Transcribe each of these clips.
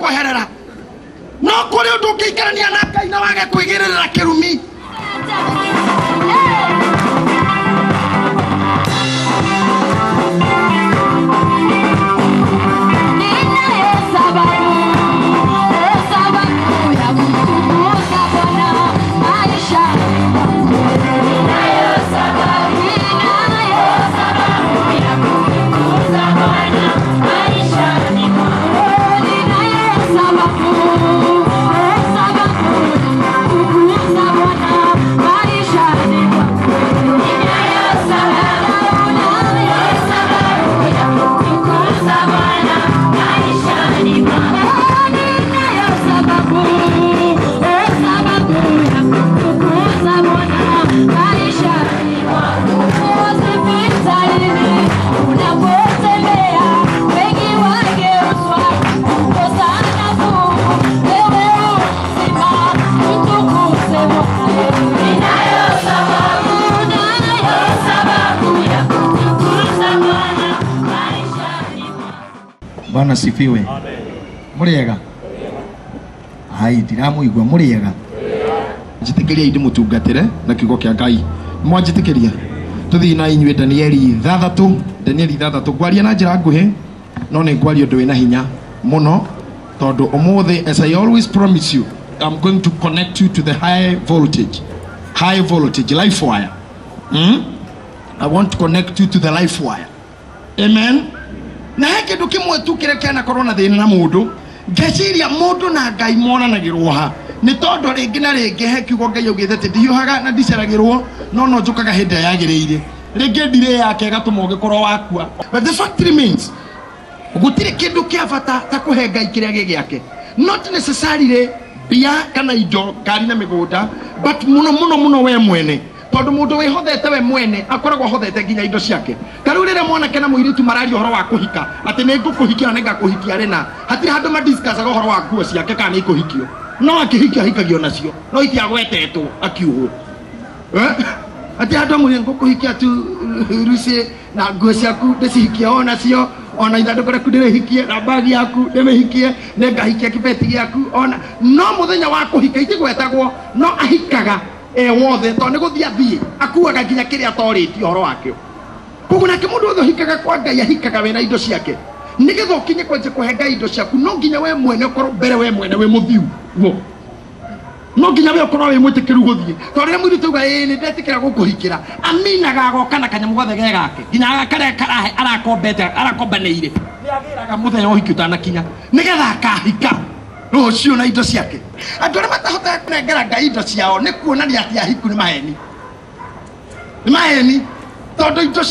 Ndagakweherera. No kũrĩ ũndũ ũngĩikarania na Ngai na wage kwĩgĩrĩrĩra kĩrumi. Bwana sifiwe. Amen. Muriega. Hai ndiramuigua muriega. Njitikiria indi mutungatire na kiugo kia Ngai. Mwanjitikiria. Tuthii na inyuĩ Danieli 6, Danieli 6 ngwaria na njĩra nguhĩ no nĩ ngwaria ũndũ wĩna hinya mũno tondũ ũmũthĩ, as I always promise you, I'm going to connect you to the high voltage life wire. I want to connect you to the life wire. Amen. Na he kĩndũ kĩmwe tu kĩrĩa kĩanakorwo na thĩna na mũndũ, ngeciria mũndũ na Ngai monanagĩrwo ha nĩ tondũ rĩngĩ na rĩngĩ he kiugo Ngai augĩte atĩ ndihiũhaga na ndiceragĩrwo no no njũkaga hĩndĩ ĩrĩa yagĩrĩire. Rĩngĩ ndirĩ yake ĩgatũma ũgĩkorwo wakua. But the fact remains, gũtirĩ kĩndũ kĩa bata ta kũhe Ngai kĩrĩa gĩ gĩake. Not necessarily mbia kana indo, ngari na mĩgũnda, but mũno mũno mũno we mwene. Tondũ mũndũ wĩhothete we mwene akoragwo ahothete nginya indo ciake. Ta rĩu rĩrĩa mwanake na mũirĩtu mararia ũhoro wa kũhika atĩ nĩ ngũkũhikia na nĩngakũhikia rĩna, hatirĩ handũ madiscussaga ũhoro wa nguo ciake kana nĩ ikũhikio. No akĩhikio ahikagio nacio, no itiagwetetwo akiugwo. Atĩ handũ amwĩre ngũkũhikia tu Lucy na nguo ciaku ndĩcihikie o nacio, ona ithandũkũ rĩaku ndĩrĩhikie na bagi yaku ndĩmĩhikie, nĩngahikia kĩbeti gĩaku ona. No mũthenya wa kũhika itigwetagwo, no ahikaga wothe tondũ nĩ gũthiĩ athiĩ akuaga nginya kĩrĩa atorĩtie ũhoro wakĩo. Koguo nake mũndũ wothe ũhikaga kwa Ngai ahikaga wĩna indo ciake. Nĩgetha ũkinye kwanjia kũhe Ngai indo ciaku no nginya we mwene ũkorwo mbere we mwene wĩ mũthiu guo. No nginya we ũkorwo wĩ mwĩtĩkĩru gũthiĩ. Tondũ rĩrĩa mũirĩtu auga ĩĩ nĩ ndetĩkĩra gũkũhikĩra, aminaga agoka na kanyamũ gothe ge gake nginya karĩa arakombete arakombanĩire nĩ agĩraga mũthenya wa ũhiki ũtanakinya nĩgetha akahika rũciũ na indo ciake. Andũ arĩa matahotaga kũnengera Ngai indo ciao nĩ kuonania atĩ ahiku nĩ maheni. Nĩ maheni tondũ indo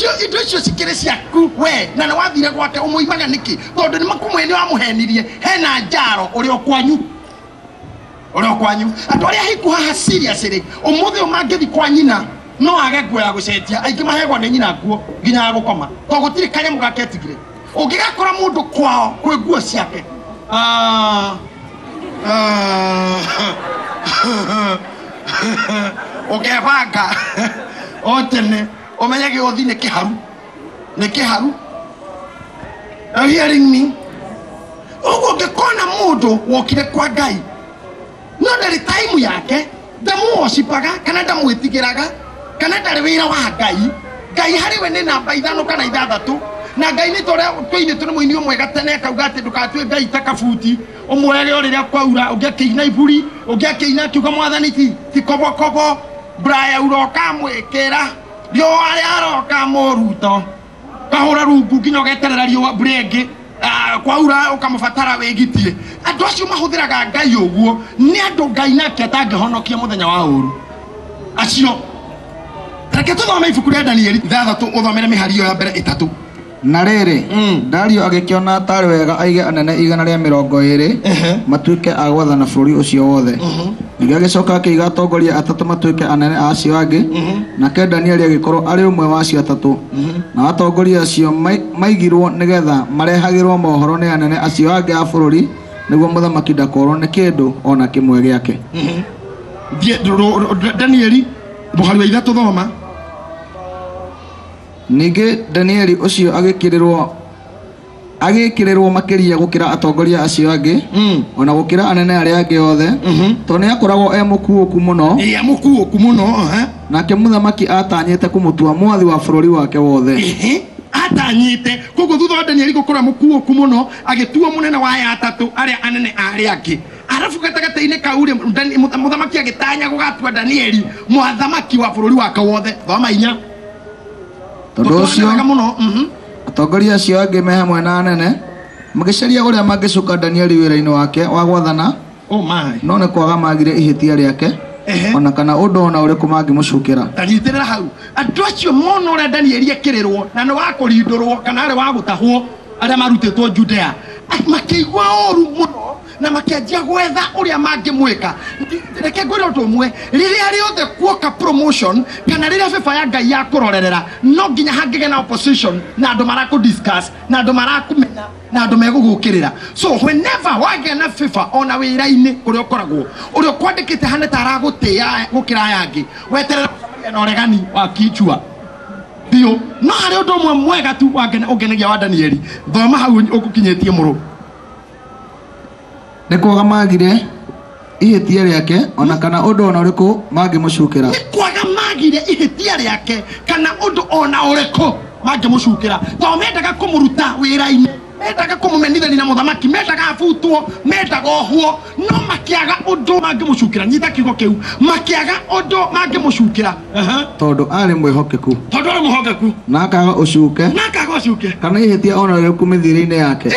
icio cikĩrĩ ciaku we na nĩ wathire gwake ũmũimaga nĩkĩ? Tondũ nĩ makũmwe nĩ wamũhenirie hena njaro ũrĩa ũkwanyu. Ũrĩa ũkwanyu. Andũ arĩa ahiku haha serious rĩ, ũmũthĩ ũyũ mangĩthiĩ kwa nyina no age nguo ya gũcenjia, aingĩ mahegwo nĩ nyina nguo nginya ya gũkoma tondũ gũtirĩ kanyamũ gaketigire. Ũngĩgakora mũndũ kwao kwĩ nguo ciake, ũkebanga o tene ũmenye gĩũthi nĩ kĩharu, nĩ kĩharu. Are you hearing me? Ũguo ũngĩkona mũndũ wokire kwa Ngai no ndarĩ time yake, ndamũwocipaga kana ndamwĩtigĩraga kana ndarĩ wĩra wa Ngai. Ngai harĩ we nĩ namba 5 kana 6 na Ngai nĩ torĩa tũinĩtwo nĩ mũini ũmwe gatene akauga atĩ ndũgatue Ngai ta kabuti ũmwege o rĩrĩa kwaura, ũngĩ akĩina iburi, ũngĩ akĩina akiuga mwathani ti kobokobo mbura yaura ũkamwĩkĩra riũa rĩaroka mũruto kahũra rungu nginya ũgeterera riũa mbura ĩngĩ kwaura ũkamũbatara wĩgitie. Andũ acio mahũthĩraga Ngai ũguo nĩ andũ Ngai nake atangĩhonokia mũthenya wa ũru acio. Reke tũthome ibuku rĩa Danieli 6 ũthomere mĩhari ĩyo ya mbere 3. Na rĩrĩ, Dario agĩkĩona atarĩ wega aige anene 120 matuĩke a gwathana bũrũri ũcio wothe. Ningĩ agĩcoka akĩiga atongoria 3 matuĩke anene a acio angĩ, nake Danieli agĩkorwo arĩ ũmwe wa acio 3. Na atongoria acio maigirwo nĩgetha marehagĩrwo mohoro nĩ anene acio angĩ a bũrũri nĩguo mũthamaki ndakorwo nĩ kĩndũ ona kĩmwe gĩake. Danieli mũhari wa 3 thoma. Ningĩ Danieli ũcio agĩkĩrĩrwo Agĩkĩrĩrwo makĩria gũkĩra atongoria acio angĩ, ona gũkĩra anene arĩa angĩ othe, tondũ nĩ akoragwo e mũkuũku mũno. Ĩ mũkuũku mũno. Nake mũthamaki atanyĩte kũmũtua mwathi wa bũrũri wake wothe. Atanyĩte koguo thutha wa Danieli gũkorwo mũkuũku mũno agĩtuo mũnene wa aya atatũ arĩa anene arĩa angĩ. Arabu gatagatĩ-inĩ kau rĩ, mũthamaki agĩtanya gũgatua Danieli mwathamaki wa bũrũri wake wothe. Thoma inya. Tondũ ũcio atongoria acio angĩ me hamwe na anene magĩcaria ũrĩa mangĩcuka Danieli wĩra-inĩ wake wa gwathana. Oh my. No nĩ kwaga magire ihĩtia rĩake ona kana ũndũ ona ũrĩkũ mangĩmũcukĩra. Tanyitĩrĩra hau. Andũ acio mona ũrĩa Danieli ekĩrĩrwo na nĩ wa kũrindũrwo kana arĩ wa gũtahwo arĩa marutĩtwo Judea, makĩigua ũru mũno na makĩanjia gwetha ũrĩa mangĩmwĩka. Reke ngwĩre ũndũ ũmwe, rĩrĩa rĩothe kuoka promotion kana rĩrĩa beba ya Ngai ya kũrorerera, no nginya hangĩgĩa na opposition na andũ marakũ discuss na andũ marakũmena na andũ megũgũkĩrĩra. So whenever wagĩa na beba ona wĩra-inĩ kũrĩa ũkoragwo, ũrĩa ũkwandĩkĩte hana ta aragũtĩa gũkĩra aya angĩ, weterera gũcemania na ũregani wa kichwa biũ. No harĩ ũndũ ũmwe mwega tu ũngenagia wa Danieli. Thoma hau ũgũkinyĩtie mũrũ. Nĩ kwaga magire ihĩtia rĩake ona kana ũndũ ona ũrĩkũ mangĩmũcukĩra. Nĩ kwaga magire ihĩtia rĩake kana ũndũ ona ũrĩkũ mangĩmũcukĩra. Tondũ mendaga kũmũruta wĩra-inĩ, mendaga kũmũmenithania na mũthamaki, mendaga abutwo, mendaga ohwo, no makĩaga ũndũ mangĩmũcukĩra. Nyita kiugo kĩu, makĩaga ũndũ mangĩmũcukĩra. Tondũ arĩ mwĩhokeku. Tondũ arĩ mwĩhokeku. Na akaga ũcuke. Na akaga ũcuke. Kana ihĩtia ona rĩrĩkũ mĩthiĩre-inĩ yake.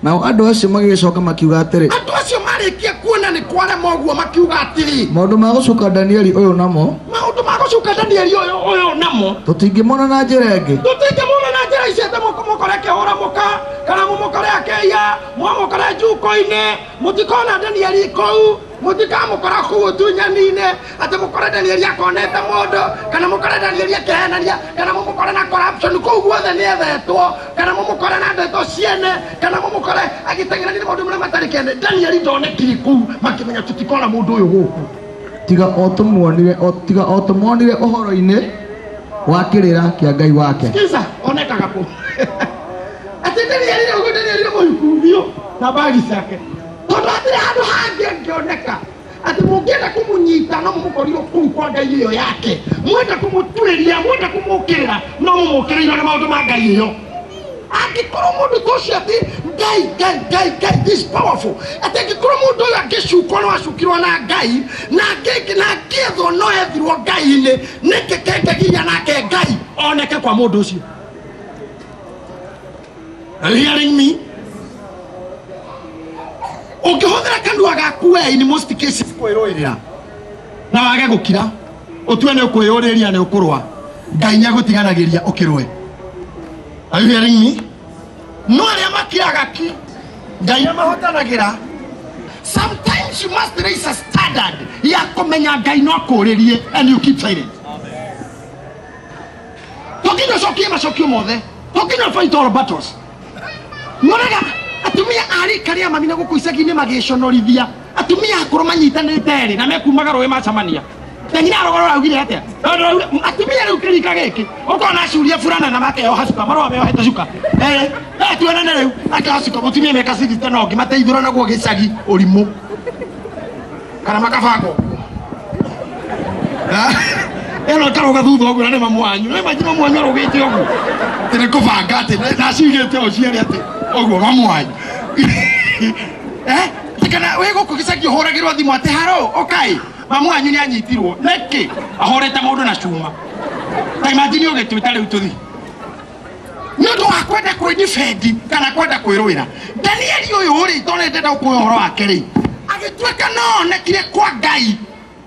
Nao andũ acio magĩgĩcoka makiuga atĩrĩ. Andũ acio marĩkia kuona nĩ kwarema ũguo makiuga atĩrĩ. Maũndũ ma gũcuka Danieli ũyũ namo. Maũndũ ma gũcuka Danieli ũyũ namo. Tũtingĩmona na njĩra ĩngĩ. Tũtingĩmona na njĩra ici atĩ mũkore akĩhũra mũka kana mũmũkore akĩiya, mwamũkore njuko-inĩ, mũtikona Danieli kũu, mũtikamũkora kũu ũtunyani-inĩ, atĩ mũkore Danieli akonete mũndũ, kana mũkore Danieli akĩhenania, kana mũmũkore na corruption kũu guothe nĩethetwo, kana mũmũkore na ndeto ciene, kana mũmũkore agĩteng'erania na maũndũ marĩa matarĩ kĩene. Danieli ndonekire kũu, makĩmenya tũtikona mũndũ ũyũ gũkũ. Tiga o tũmuonire ũhoro-inĩ wa kĩrĩra kĩa Ngai wake. Sikiza, onekaga kũ. Atĩ Danieli rĩu Danieli nĩ mũhiku biũ na bagi ciake. Tondũ hatirĩ handũ hangĩ angĩoneka. Atĩ mũngĩenda kũmũnyita no mũmũkorirwo kũu kwa Ngai ĩyo yake. Mwenda kũmũtuĩria, mwenda kũmũkĩrĩra, no mũmũkĩrĩirwo nĩ maũndũ ma Ngai ĩyo. Angĩkorwo mũndũ ta ũcio atĩ Ngai, Ngai, Ngai, Ngai is powerful. Atĩ angĩkorwo mũndũ ũyũ angĩcukwo no acukirwo na Ngai, na angĩethwo no ethirwo Ngai-inĩ, nĩkĩ kĩngĩgiria nake Ngai oneke kwa mũndũ ũcio? Are you hearing me? Ũngĩhũthĩra kanua gaku we in most cases kwĩrũĩrĩra na wage gũkira, ũtue nĩ ũkwĩyũrĩria nĩ ũkũrũa, Ngai nĩagũtiganagĩria ũkĩrũe. Are you hearing me? No arĩa makiraga ki, Ngai amahotanagĩra. Sometimes you must raise a standard ya kũmenya Ngai no akũrĩrie and you keep silent. To nginya ũcokie macokio mothe, to nginya fight all battles. Nyonaga atumia a rika rĩa mami na gũkũ icagi-inĩ magĩconorithia, atumia akũrũ manyitanĩte erĩ na mekumaga rũĩ macemania. Na nyina arogoro augire atĩa? Atumia rĩu kĩrika gĩkĩ ũkona acuria burana na makeoha cuka, marũa meohete cuka. Tuonane rĩu akeoha cuka, mũtumia meka cithite na ũngĩ mateithũranaguo gĩcagi ũrimũ kana makabanga ũguo. Ĩno ĩkarũga thutha ũguo na nĩ mamu wanyu. Nĩ manji mamu wanyu arũgĩte ũguo. Atĩ nĩ kũbanga atĩ na acigĩte ũũ cierĩ atĩ ũguo mamu wanyu. Kana wĩ gũkũ gĩcagi ũhũragĩrwo thimũ atĩ haro ũkai mamu wanyu nĩ anyitirwo nĩkĩ ahũrĩte mũndũ na cuma. Ta imagine ũgĩtuĩta rĩu tũthi nĩ ũndũ wa kwenda kwĩdefend kana kwenda kwĩrũĩra. Danieli ũyũ rĩ, tondũ nĩndenda gũkũhe ũhoro wake rĩ, agĩtuĩka no onekire kwa Ngai.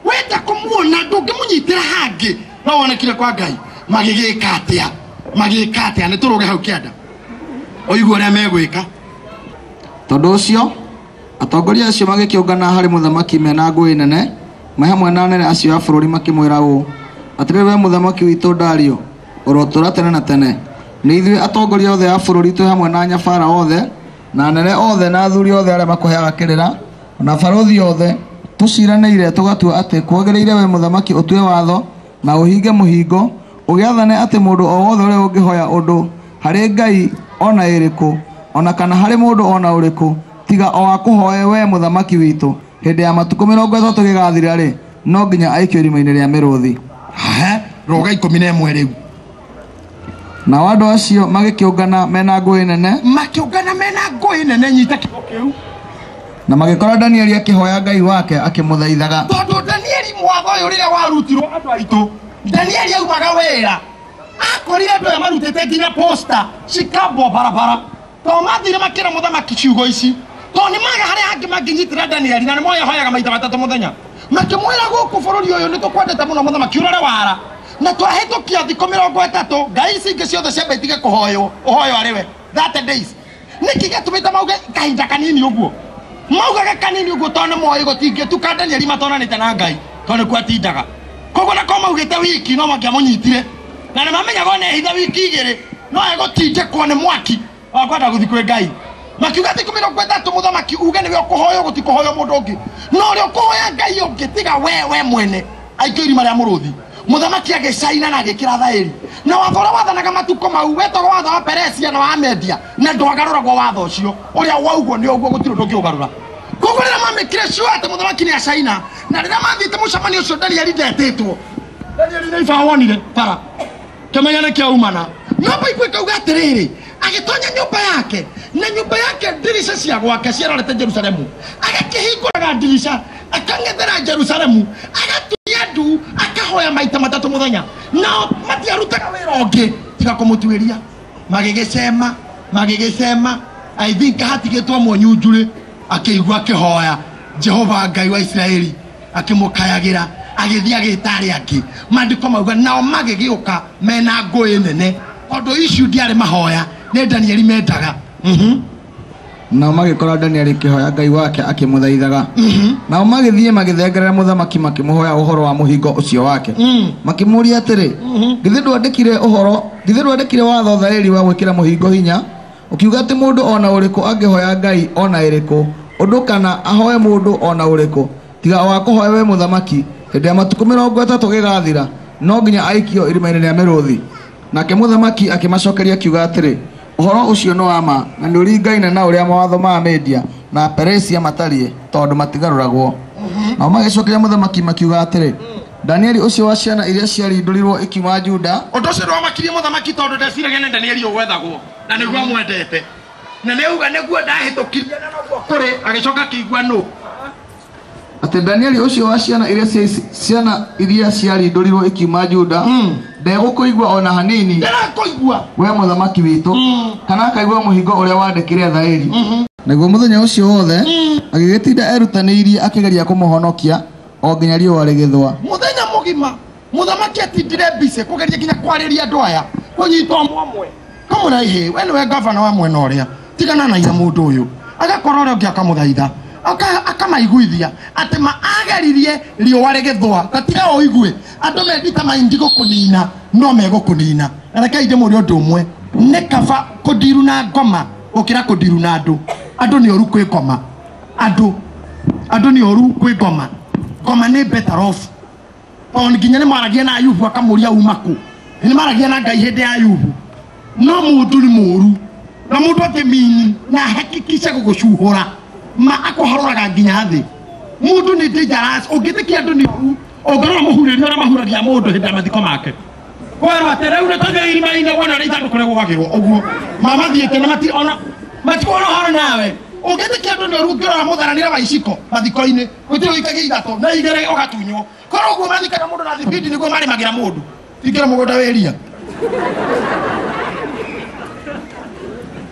Wenda kũmuona ndũngĩmũnyitĩra hangĩ, no wonekire kwa Ngai. Magĩgĩka atĩa? Magĩka atĩa? Nĩ tũrũge hau kĩanda ũigue ũrĩa megwĩka. Tondũ ũcio atongoria acio magĩkĩũngana harĩ mũthamaki mena ngũĩ nene, me hamwe na anene acio a bũrũri makĩmwĩra ũũ: atĩrĩrĩ we mũthamaki witũ Dario, ũrotũũra tene na tene. Nĩ ithuĩ atongoria othe a bũrũri twĩ hamwe na anyabara othe na anene othe na athuri othe arĩa makũheaga kĩrĩra na barũthi othe tũciranĩire tũgatua atĩ kwagĩrĩire we mũthamaki ũtue watho na ũhinge mũhingo ũgĩathane atĩ mũndũ o wothe ũrĩa ũngĩhoya ũndũ harĩ Ngai ona ĩrĩkũ ona kana harĩ mũndũ ona ũrĩkũ tiga o akũhoe we mũthamaki witũ hĩndĩ ya matukũ 30 gĩgathira rĩ no nginya aikio irima-inĩ rĩa mĩrũthi. Rũga 11 rĩu. Nao andũ acio magĩkĩũngana mena ngũĩ nene, makĩũngana mena ngũĩ nene, nyita kiugo kĩu, na magĩkora Danieli akĩhoya Ngai wake akĩmũthaithaga. Tondũ Danieli mwatho ũyũ rĩrĩa warutirwo andũ aitũ, Danieli aumaga wĩra, akorire andũ aya marutĩte nginya posta cikambwo barabara, tondũ mathire makĩra mũthamaki ciugo ici, tondũ nĩ maga harĩa hangĩ mangĩnyitĩra Danieli, na nĩ moĩ ahoyaga maita matatũ mũthenya. Makĩmwĩra gũkũ bũrũri ũyũ nĩ tũkwendete mũno mũthamaki, ũrore wara na twahĩtũkia thikũ 30 ngai ici ingĩ ciothe ciamba itige kũhoywo, ũhoywo arĩ we 30 days. Nĩkĩ gĩatũmĩte mauge kahinda kanini ũguo? Maugaga kanini ũguo tondũ nĩ moĩ gũtingĩtuka Danieli matonanĩte na Ngai, tondũ nĩkuo atindaga. Koguo na korwo maugĩte wiki no mangĩamũnyitire, na nĩ mamenyaga ona ehitha wiki 2 no egũtindĩkwo nĩ mwaki wa kwenda gũthiĩ kwĩ Ngai. Makiuga thikũ 30 mũthamaki uge nĩwe ũkũhoywo, gũtikũhoywo mũndũ ũngĩ, no ũrĩa ũkũhoya Ngai ũngĩ tiga we mwene aikio irima rĩa mũrũthi. Mũthamaki agĩcaina na agĩkĩra thaĩri, na watho ũrĩa wathanaga matukũ mau wetagwo watho wa Peresia na wa Media, na ndwagarũragwo watho ũcio, ũrĩa waugwo nĩ ũguo, gũtirĩ ũndũ ũngĩũgarũra. Koguo rĩrĩa mamĩkire sure atĩ mũthamaki nĩ acaina, na rĩrĩa mathiĩte mũcemanio ũcio Danieli ndetĩtwo, Danieli nĩ ibao wonire bara kĩmenya nĩ kĩaumana. No Bible ĩkauga atĩrĩrĩ, agĩtonya nyũmba yake, na nyũmba yake ndirica cia gwake ciarorete Jerusalemu, agakĩhingũraga ndirica akang'ethera Jerusalemu, agaturia ndu, akahoya maita matatũ mũthenya. Nao matiarutaga wĩra ũngĩ tiga kũmũtuĩria. Magĩgĩcema, magĩgĩcema, I think hatigĩtwo mũnyunjurĩ, akĩigua akĩhoya Jehova Ngai wa Isiraeli, akĩmũkayagĩra, agĩthiĩ agĩta arĩa angĩ. Maandĩko mauga nao magĩgĩũka mena ngũĩ nene, tondũ icio ndiarĩ mahoya, nĩ Danieli mendaga. Nao magĩkora Danieli akĩhoya Ngai wake akĩmũthaithaga. Nao magĩthiĩ magĩthengerera mũthamaki makĩmũhoya ũhoro wa mũhingo ũcio wake. Makĩmũũria atĩrĩ, githĩ ndwandĩkire ũhoro, githĩ ndwandĩkire watho thaĩri wa gwĩkĩra mũhingo hinya, ũkiuga atĩ mũndũ ona ũrĩkũ angĩhoya Ngai ona ĩrĩkũ ũndũ kana ahoe mũndũ ona ũrĩkũ tiga o akũhoe we mũthamaki hĩndĩ ya matukũ 30 gĩgathira no nginya aikio irima-inĩ rĩa mĩrũthi. Nake mũthamaki akĩmacokeria akiuga atĩrĩ, ũhoro ũcio nĩ wa ma na nĩ ũringaine na ũrĩa mawatho ma Media na Peresia matariĩ, tondũ matigarũragwo. Nao magĩcokeria mũthamaki makiuga atĩrĩ, Danieli ũcio wa ciana iria ciarindũrirwo ikiuma Juda. Ũndũ ũcio ndwamakirie mũthamaki tondũ ndeciragia nĩ Danieli ũgwethagwo na nĩguo amwendete, na nĩauga nĩguo ndahĩtũkirie na noguo kũrĩ, agĩcoka akĩigua nũ atĩ Danieli ũcio wa ciana iria ciarindũrirwo ikiuma Juda ndegũkũigua ona hanini, ndĩrakũigua we mũthamaki witũ, kana akaigua mũhingo ũrĩa wandĩkire thaĩri. Naguo mũthenya ũcio wothe agĩgĩtinda erutanĩirie akĩgeria kũmũhonokia o nginya riũa rĩgĩthũa. Mũthenya mũgima mũthamaki atindire mbice kũgeria nginya kwarĩria andũ aya kũnyita ũmwe ũmwe, kamũra ihĩ we nĩwe gavana wa mwena ũrĩa, tigana na ira mũndũ ũyũ, agakora ũrĩa ũngĩ akamũthaitha, akamaiguithia atĩ ma ageririe riũa rĩgĩthũa, ta tiga ũigue andũ mendita maindi gũkũnina no megũkũnina. Na reke ndĩmũrie ũndũ ũmwe, nĩ kaba kũndiru na ngoma gũkĩra kũndiru na andũ. Andũ nĩ ũru kwĩ ngoma, andũ nĩ ũru kwĩ ngoma. Ngoma nĩ better off, tondũ nginya nĩ maragia na Ayubu akamũria uma kũ, nĩ maragia na Ngai hĩndĩ ya Ayubu. No mũndũ nĩ mũũru, na mũndũ angĩmini na hakikisha gũgũcuhũra ma akũharũraga nginya thĩ. Mũndũ nĩ dangerous, ũngĩtĩkia andũ nĩ ũru, ũngĩrora mũhurĩria ũrĩa mahuragia mũndũ hĩndĩ ya mathiko make, kwerwo atĩ rĩu nĩ tũthiĩ irima-inĩ wona ũrĩa ithandũkũ rĩgũagĩrwo ũguo, mamathiĩte na matikuona ũhoro nawe. Ũngĩtĩkia andũ nĩ ũru, ũngĩrora mũtharanĩre wa iciko mathiko-inĩ, gũtirĩ ũikagia ithatũ na igĩrĩ ũgatunywo. Korwo ũguo mathikaga mũndũ na thibindi nĩguo marĩmagĩra mũndũ, tingĩra mũgũnda wĩria.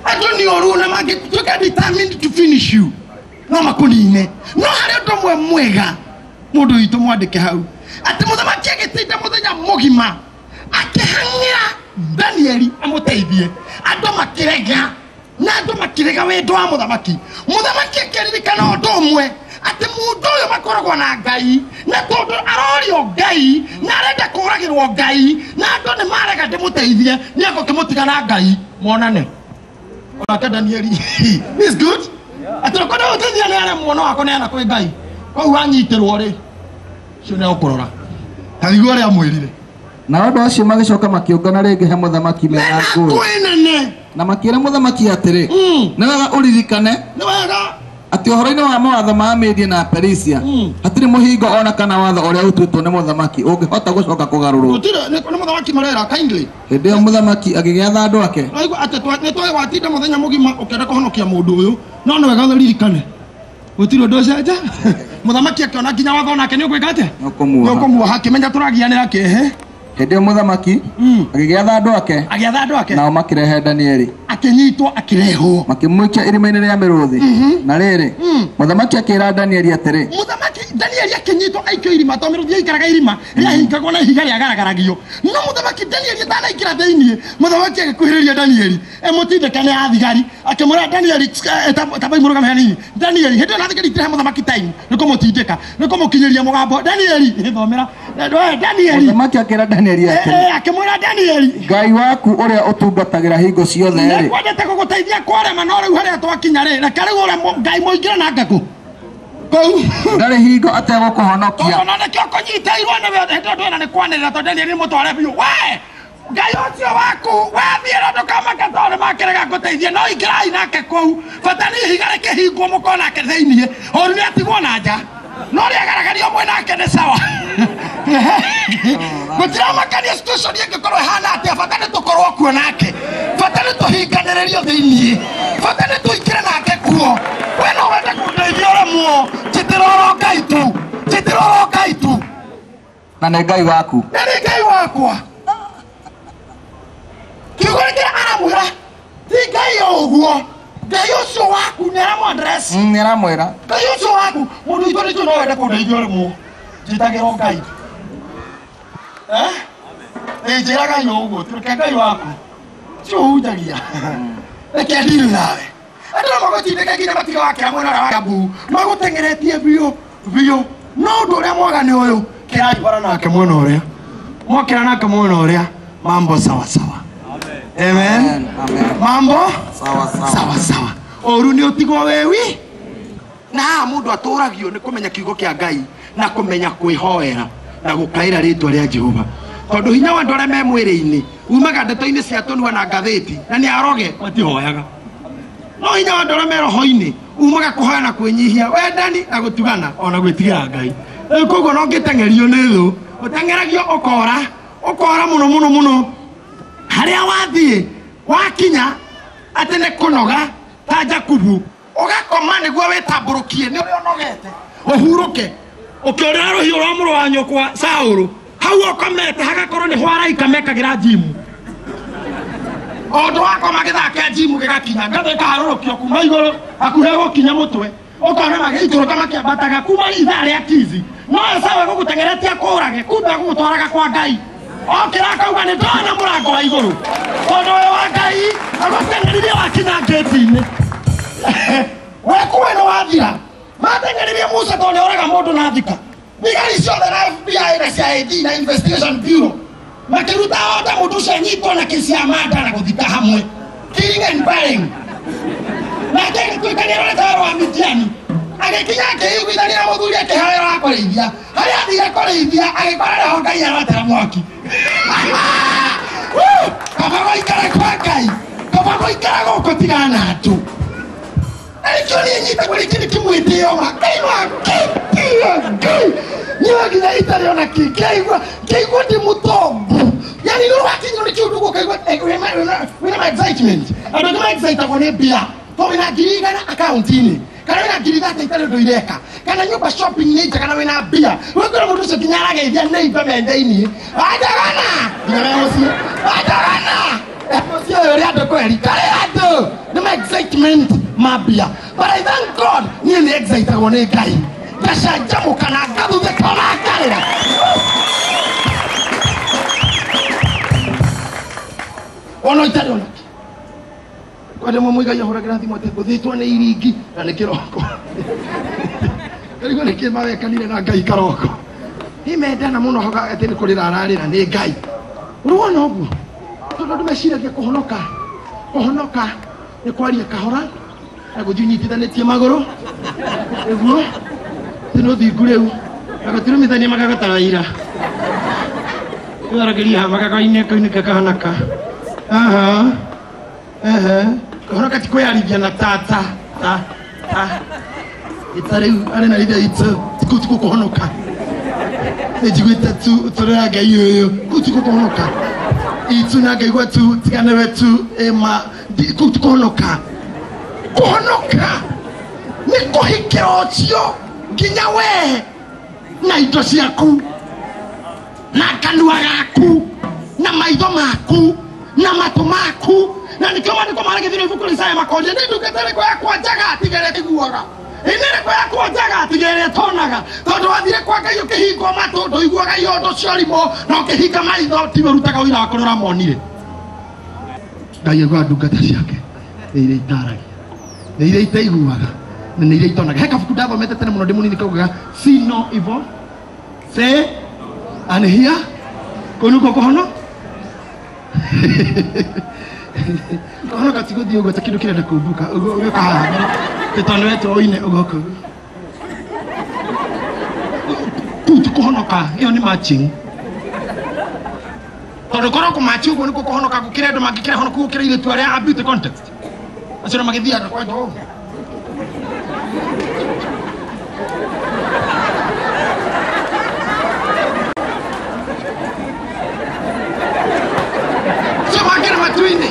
Andũ nĩ ũru na mangĩtuĩka determined to finish you, no makũnine. No harĩ ũndũ ũmwe mwega mũndũ witũ mwandĩke hau, atĩ mũthamaki agĩtinda mũthenya mũgima akĩhang'ĩra Danieli amũteithie, andũ makĩrega, na andũ makĩrega wendo wa mũthamaki. Mũthamaki akĩririkana ũndũ ũmwe, atĩ mũndũ ũyũ makoragwo na Ngai, na tondũ arorio Ngai na arenda kũragĩrwo Ngai, na andũ nĩ marega ndĩmũteithie, nĩ egũkĩmũtiga na Ngai monane. Onake Danieli is good, atĩ ũkwenda gũteithia nĩ aremwo no akũneana kwĩ Ngai, koguo anyitĩrwo rĩ, ũcio nĩ egũkũrora. Ta nĩguo ũrĩa amwĩrire. Nao andũ acio magĩcoka makĩũngana rĩngĩ he mũthamaki mena ngũĩ nene. Na makĩra mũthamaki atĩrĩ, nĩ wega ũririkane, nĩ wega atĩ ũhoro-inĩ wa mawatho ma Media na Perisia hatirĩ mũhingo ona kana watho ũrĩa ũtuĩtwo nĩ mũthamaki ũngĩhota gũcoka kũgarũrwo. Gũtirĩ nĩ mũthamaki marera kindly. Hĩndĩ ĩyo mũthamaki agĩgĩatha andũ ake. Waigua atĩ nĩ twaĩ watinda mũthenya mũgima ũkĩenda kũhonokia mũndũ ũyũ, no nĩ wega ũririkane gũtirĩ ũndũ ũcenja. Mũthamaki akĩona nginya watho nake nĩ ũgwĩka atĩa? Nĩ ũkũmuoha. Nĩ ũkũmuoha, akĩmenya tũragianĩra kĩehe. Hĩndĩ ĩyo mũthamaki agĩgĩatha andũ ake. Agĩatha andũ ake. Nao makĩrehe Danieli. Akĩnyitwo akĩrehwo. Makĩmũikia irima-inĩ rĩa mĩrũũthi. Na rĩrĩ, mũthamaki akĩĩra Danieli atĩrĩ. Mũthamaki Danieli akĩnyitwo aikio irima, tondũ mĩrũũthi yaikaraga irima rĩahingagwo na ihiga rĩagaragaragia. No mũthamaki Danieli atanaingĩra thĩiniĩ, mũthamaki agĩkuhĩrĩria Danieli emũtindĩke nĩ athigari, akĩmwĩra Danieli, tambai mũrũgame hanini. Danieli, hĩndĩ ĩyo na thigari itirehe mũthamaki time nĩ kũmũtindĩka, nĩ kũmũkinyĩria mũgambo. Danieli, thomera. Danieli. Mũthamaki akĩĩra Danieli atĩrĩ. Akĩmwĩra Danieli, Ngai waku ũrĩa ũtungatagĩra hingo ciothe rĩ, nĩngwendete gũgũteithia kwarema, no rĩu harĩa twakinya rĩ, reke rĩu ũrĩa Ngai mũingĩre nake kũ kũu ndarĩ hingo ategũkũhonokia. Tondũ na nĩkĩo kũnyitĩirwo nĩwe hĩndĩ ĩyo twĩna nĩ kwanĩrĩra, tondũ Danieli nĩ mũtware biũ. We Ngai ũcio waku wathiĩ na ndũkamake tondũ nĩmakĩrega ngũteithie, no ingĩrai nake kũu, bata nĩ ihiga rĩkĩhingwo mũkorwo nake thĩiniĩ, ũru nĩ atigwo na nja, no rĩagaragario mwĩ nake nĩ sawa. Gũtiramakania situation ĩngĩkorwo ĩhana atĩa, bata nĩ tũkorwo kuo nake, bata nĩ tũhinganĩrĩrio thĩiniĩ, bata nĩ tũingĩre nake kuo. We no wende kũndeithia ũremwo, njĩtĩra oro Ngai tu, njĩtĩra oro Ngai tu. Na nĩ Ngai waku. Na nĩ Ngai wakwa. Kiugo kĩrĩa aramwĩra ti Ngai o ũguo, Ngai ũcio waku nĩ aramũ-address. Nĩ aramwĩra Ngai ũcio waku, mũndũ witũ nĩkĩo no wende kũndeithia ũremwo, njĩtagĩra Ngai. Njĩra Ngai o ũguo, reke Ngai waku ũcio ũhunjagia, reke deal nawe. Andũ no magũtindĩke nginya matiga wakĩra mwena ũrĩa wa Kiambu, magũteng'eretie biũ biũ, no ũndũ ũrĩa mwega nĩ ũyũ, kĩrai bara nake mwena ũrĩa, mwakĩra nake mwena ũrĩa, mambo sawa sawa. Amen. Amen. Mambo sawa sawa. Sawa sawa. Ũru nĩ ũtigwo wewi. Na haha mũndũ atũragio nĩ kũmenya kiugo kĩa Ngai na kũmenya kwĩhoera na gũkaĩra rĩtwa rĩa Jehova. Tondũ hinya wa andũ arĩa me mwĩrĩ-inĩ umaga ndeto-inĩ cia tũnua na ngathĩti na nĩ aroge matihoyaga. No hinya wa andũ arĩa me roho-inĩ umaga kũhoya na kwĩnyihia, wendani na gũtugana ona gwĩtigĩra Ngai. Rĩu koguo no ngĩteng'erio nĩ thũ, ũteng'eragio ũkora, ũkora mũno mũno mũno. Harĩa wathiĩ wakinya atĩ nĩ kũnoga ta Jakubu, ũgakoma nĩguo wĩtambũrũkie nĩ ũrĩa ũnogete, ũhurũke, ũkĩũrĩra rũhiũ rwa mũrũ wa nyũkwa Saũlũ, hau ũkomete hagakorwo nĩ ho araika mekagĩra njimu. O ũndũ wakoma gĩthaa kĩa njimu gĩgakinya, ngathĩ ĩkaharũrũkio kuma igũrũ hakuhĩ gũkinya mũtwe, ũkona magĩikũrũka makĩambataga kuma ithaa rĩa tizi, no Esaũ egũgũteng'eretie akũũrage, kumbe egũgũtwaraga kwa Ngai. Okĩra akauga nĩ ndona mũrango wa igũrũ, tondũ ũyũ wa Ngai agũteng'eririe wakinya ngĩti-inĩ. Wekuwe nĩ wathira. Mateng'eririe Musa tondũ nĩoraga mũndũ na thika. Thigari ciothe na FBI na CID na Investigation Bureau makĩruta order mũndũ ũcio anyitwo na kesi ya murder na gũthika hamwe, killing and burying. Nake agĩtuĩka nĩarorete wĩra wa Midiani, agĩkinya akĩiguithania na mũthuri akĩheo wa kũrĩithia. Harĩa athire kũrĩithia agĩkora nĩho Ngai arotera mwaki. Kaba gũikara kwa Ngai, kaba gũikara gũkũ tigana na andũ. Na nĩkĩo niĩ nyitagwo rĩngĩ nĩ kĩmwĩtĩo ma Ngai no akĩtie Ngai. Niĩ nginya itarĩ ona kĩ, ngĩigua ndĩ mũtongu. Yaani nĩ wakinywo nĩ kĩũndũ ũguo ũkaigua, wĩna ma excitement. Andũ aingĩ ma-excitagwo nĩ mbia. Tondũ wĩna 100,000 akaunti-inĩ, kana wĩna 30,000 itarĩ ũndũ ireka, kana nyũmba shopping nĩ njega na wĩna mbia. Wĩkora mũndũ ũcio nginya arageithia neighbor me thĩiniĩ. Wanjagana! Nginya me mũciĩ. Wanjagana! Mũciĩ ũyũ ũrĩa andũ kweri, karĩ andũ nĩ ma excitement ma mbia. But I thank God niĩ nĩ excitagwo nĩ Ngai. Ngacanjamũka na ngathuthĩka na ngarĩra. Ona itarĩ ona kĩ. Kwenda mwe mũigai ahũragĩra thimũ atĩ ngũthĩtwo nĩ iringi na nĩ kĩroko. Ngarigwo nĩ kĩ mawekanire na Ngai karoko. Nĩ mendana mũno hoga atĩ nĩ kũrĩra ararĩra nĩ Ngai. Ũrona ũguo? Tondũ andũ meciragia kũhonoka. Kũhonoka nĩ kwaria kahora na gũthiĩ ũnyitithanĩtie magũrũ. Nĩguo atĩ nĩ ũthingu rĩu. Na gũtirumithania magego ta Raila. Rĩu aragĩria haha magego-inĩ kaunĩke kahana ka. Aha. Kũhonoka ti kwĩyarithia na tata ta ta ita rĩu arĩ na ithe itũ kũu ti kũhonoka nĩnjiguĩte tu ũtũrĩra Ngai ũyũ kũu ti kũhonoka itu na ngaigua tu tiganewe tu ĩma kũu ti kũhonoka kũhonoka nĩ kũhikĩra ũcio nginya we na indo ciaku na kanua gaku na maitho maku na matũ maku na nikio maandĩko maragĩthire ibuku rĩa Isaya makoria nĩ ndungata ĩrĩkũ yakwa njega tiga ĩrĩa ĩiguaga ĩnĩ ĩrĩkũ yakwa njega tiga ĩrĩa ĩtonaga tondũ wathire kwa Ngai ũkĩhingwo matũ ndũiguaga iondo cia ũrimũ na ũkĩhinga maitho tiwe ũrutaga ũira wa kũrĩa ũramonire. Ngai aiguaga ndungata ciake nĩ iria itaragia nĩ iria itaiguaga na nĩ iria itonaga. He kabuku ndathomete tene mũno ndĩ mũnini kaugaga see no evil say and hear kũu nĩkuo kũhono kũhonoka ti gũthiĩ ũguo ta kĩndũ kĩrenda kũmbũka ũguo ũgĩũka haha mbere tondũ wetwo ũine ũgoka ũguo kũu ti kũhonoka ĩyo nĩ matching tondũ korwo kũmachi ũguo nĩkuo kũhonoka gũkĩra andũ mangĩkĩra honoku gũkĩra airĩtu arĩa a beauty contest acio magĩthiaga kwanja ũguo. Sio mangĩra matu-inĩ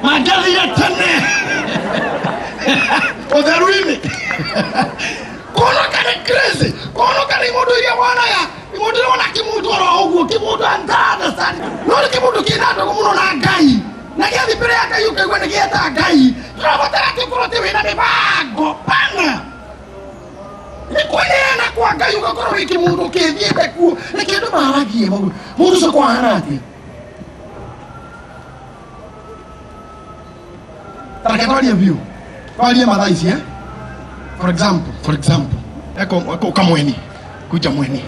mangĩathire tene ũtheru-inĩ. Kũhonoka nĩ crazy kũhonoka nĩ mũndũ iria wonaga mũndũ iria wona kĩmũndũ oro ũguo kĩmũndũ understand no nĩ kĩmũndũ kĩna ndũgũ mũno na Ngai na gĩathiĩ mbere ya Ngai ũkaigua nĩ gĩeta Ngai tũrabatara tũkorwo atĩ wĩna mĩbango pana nĩ kwĩneana kwa Ngai ũgakorwo wĩ kĩmũndũ kĩthiĩte kuo nĩ kĩndũ maragie mũndũ ũcio kwahana atĩa. Tareke twarie biũ twarie mathaa ici eh? For example eko kamweni kuja mweni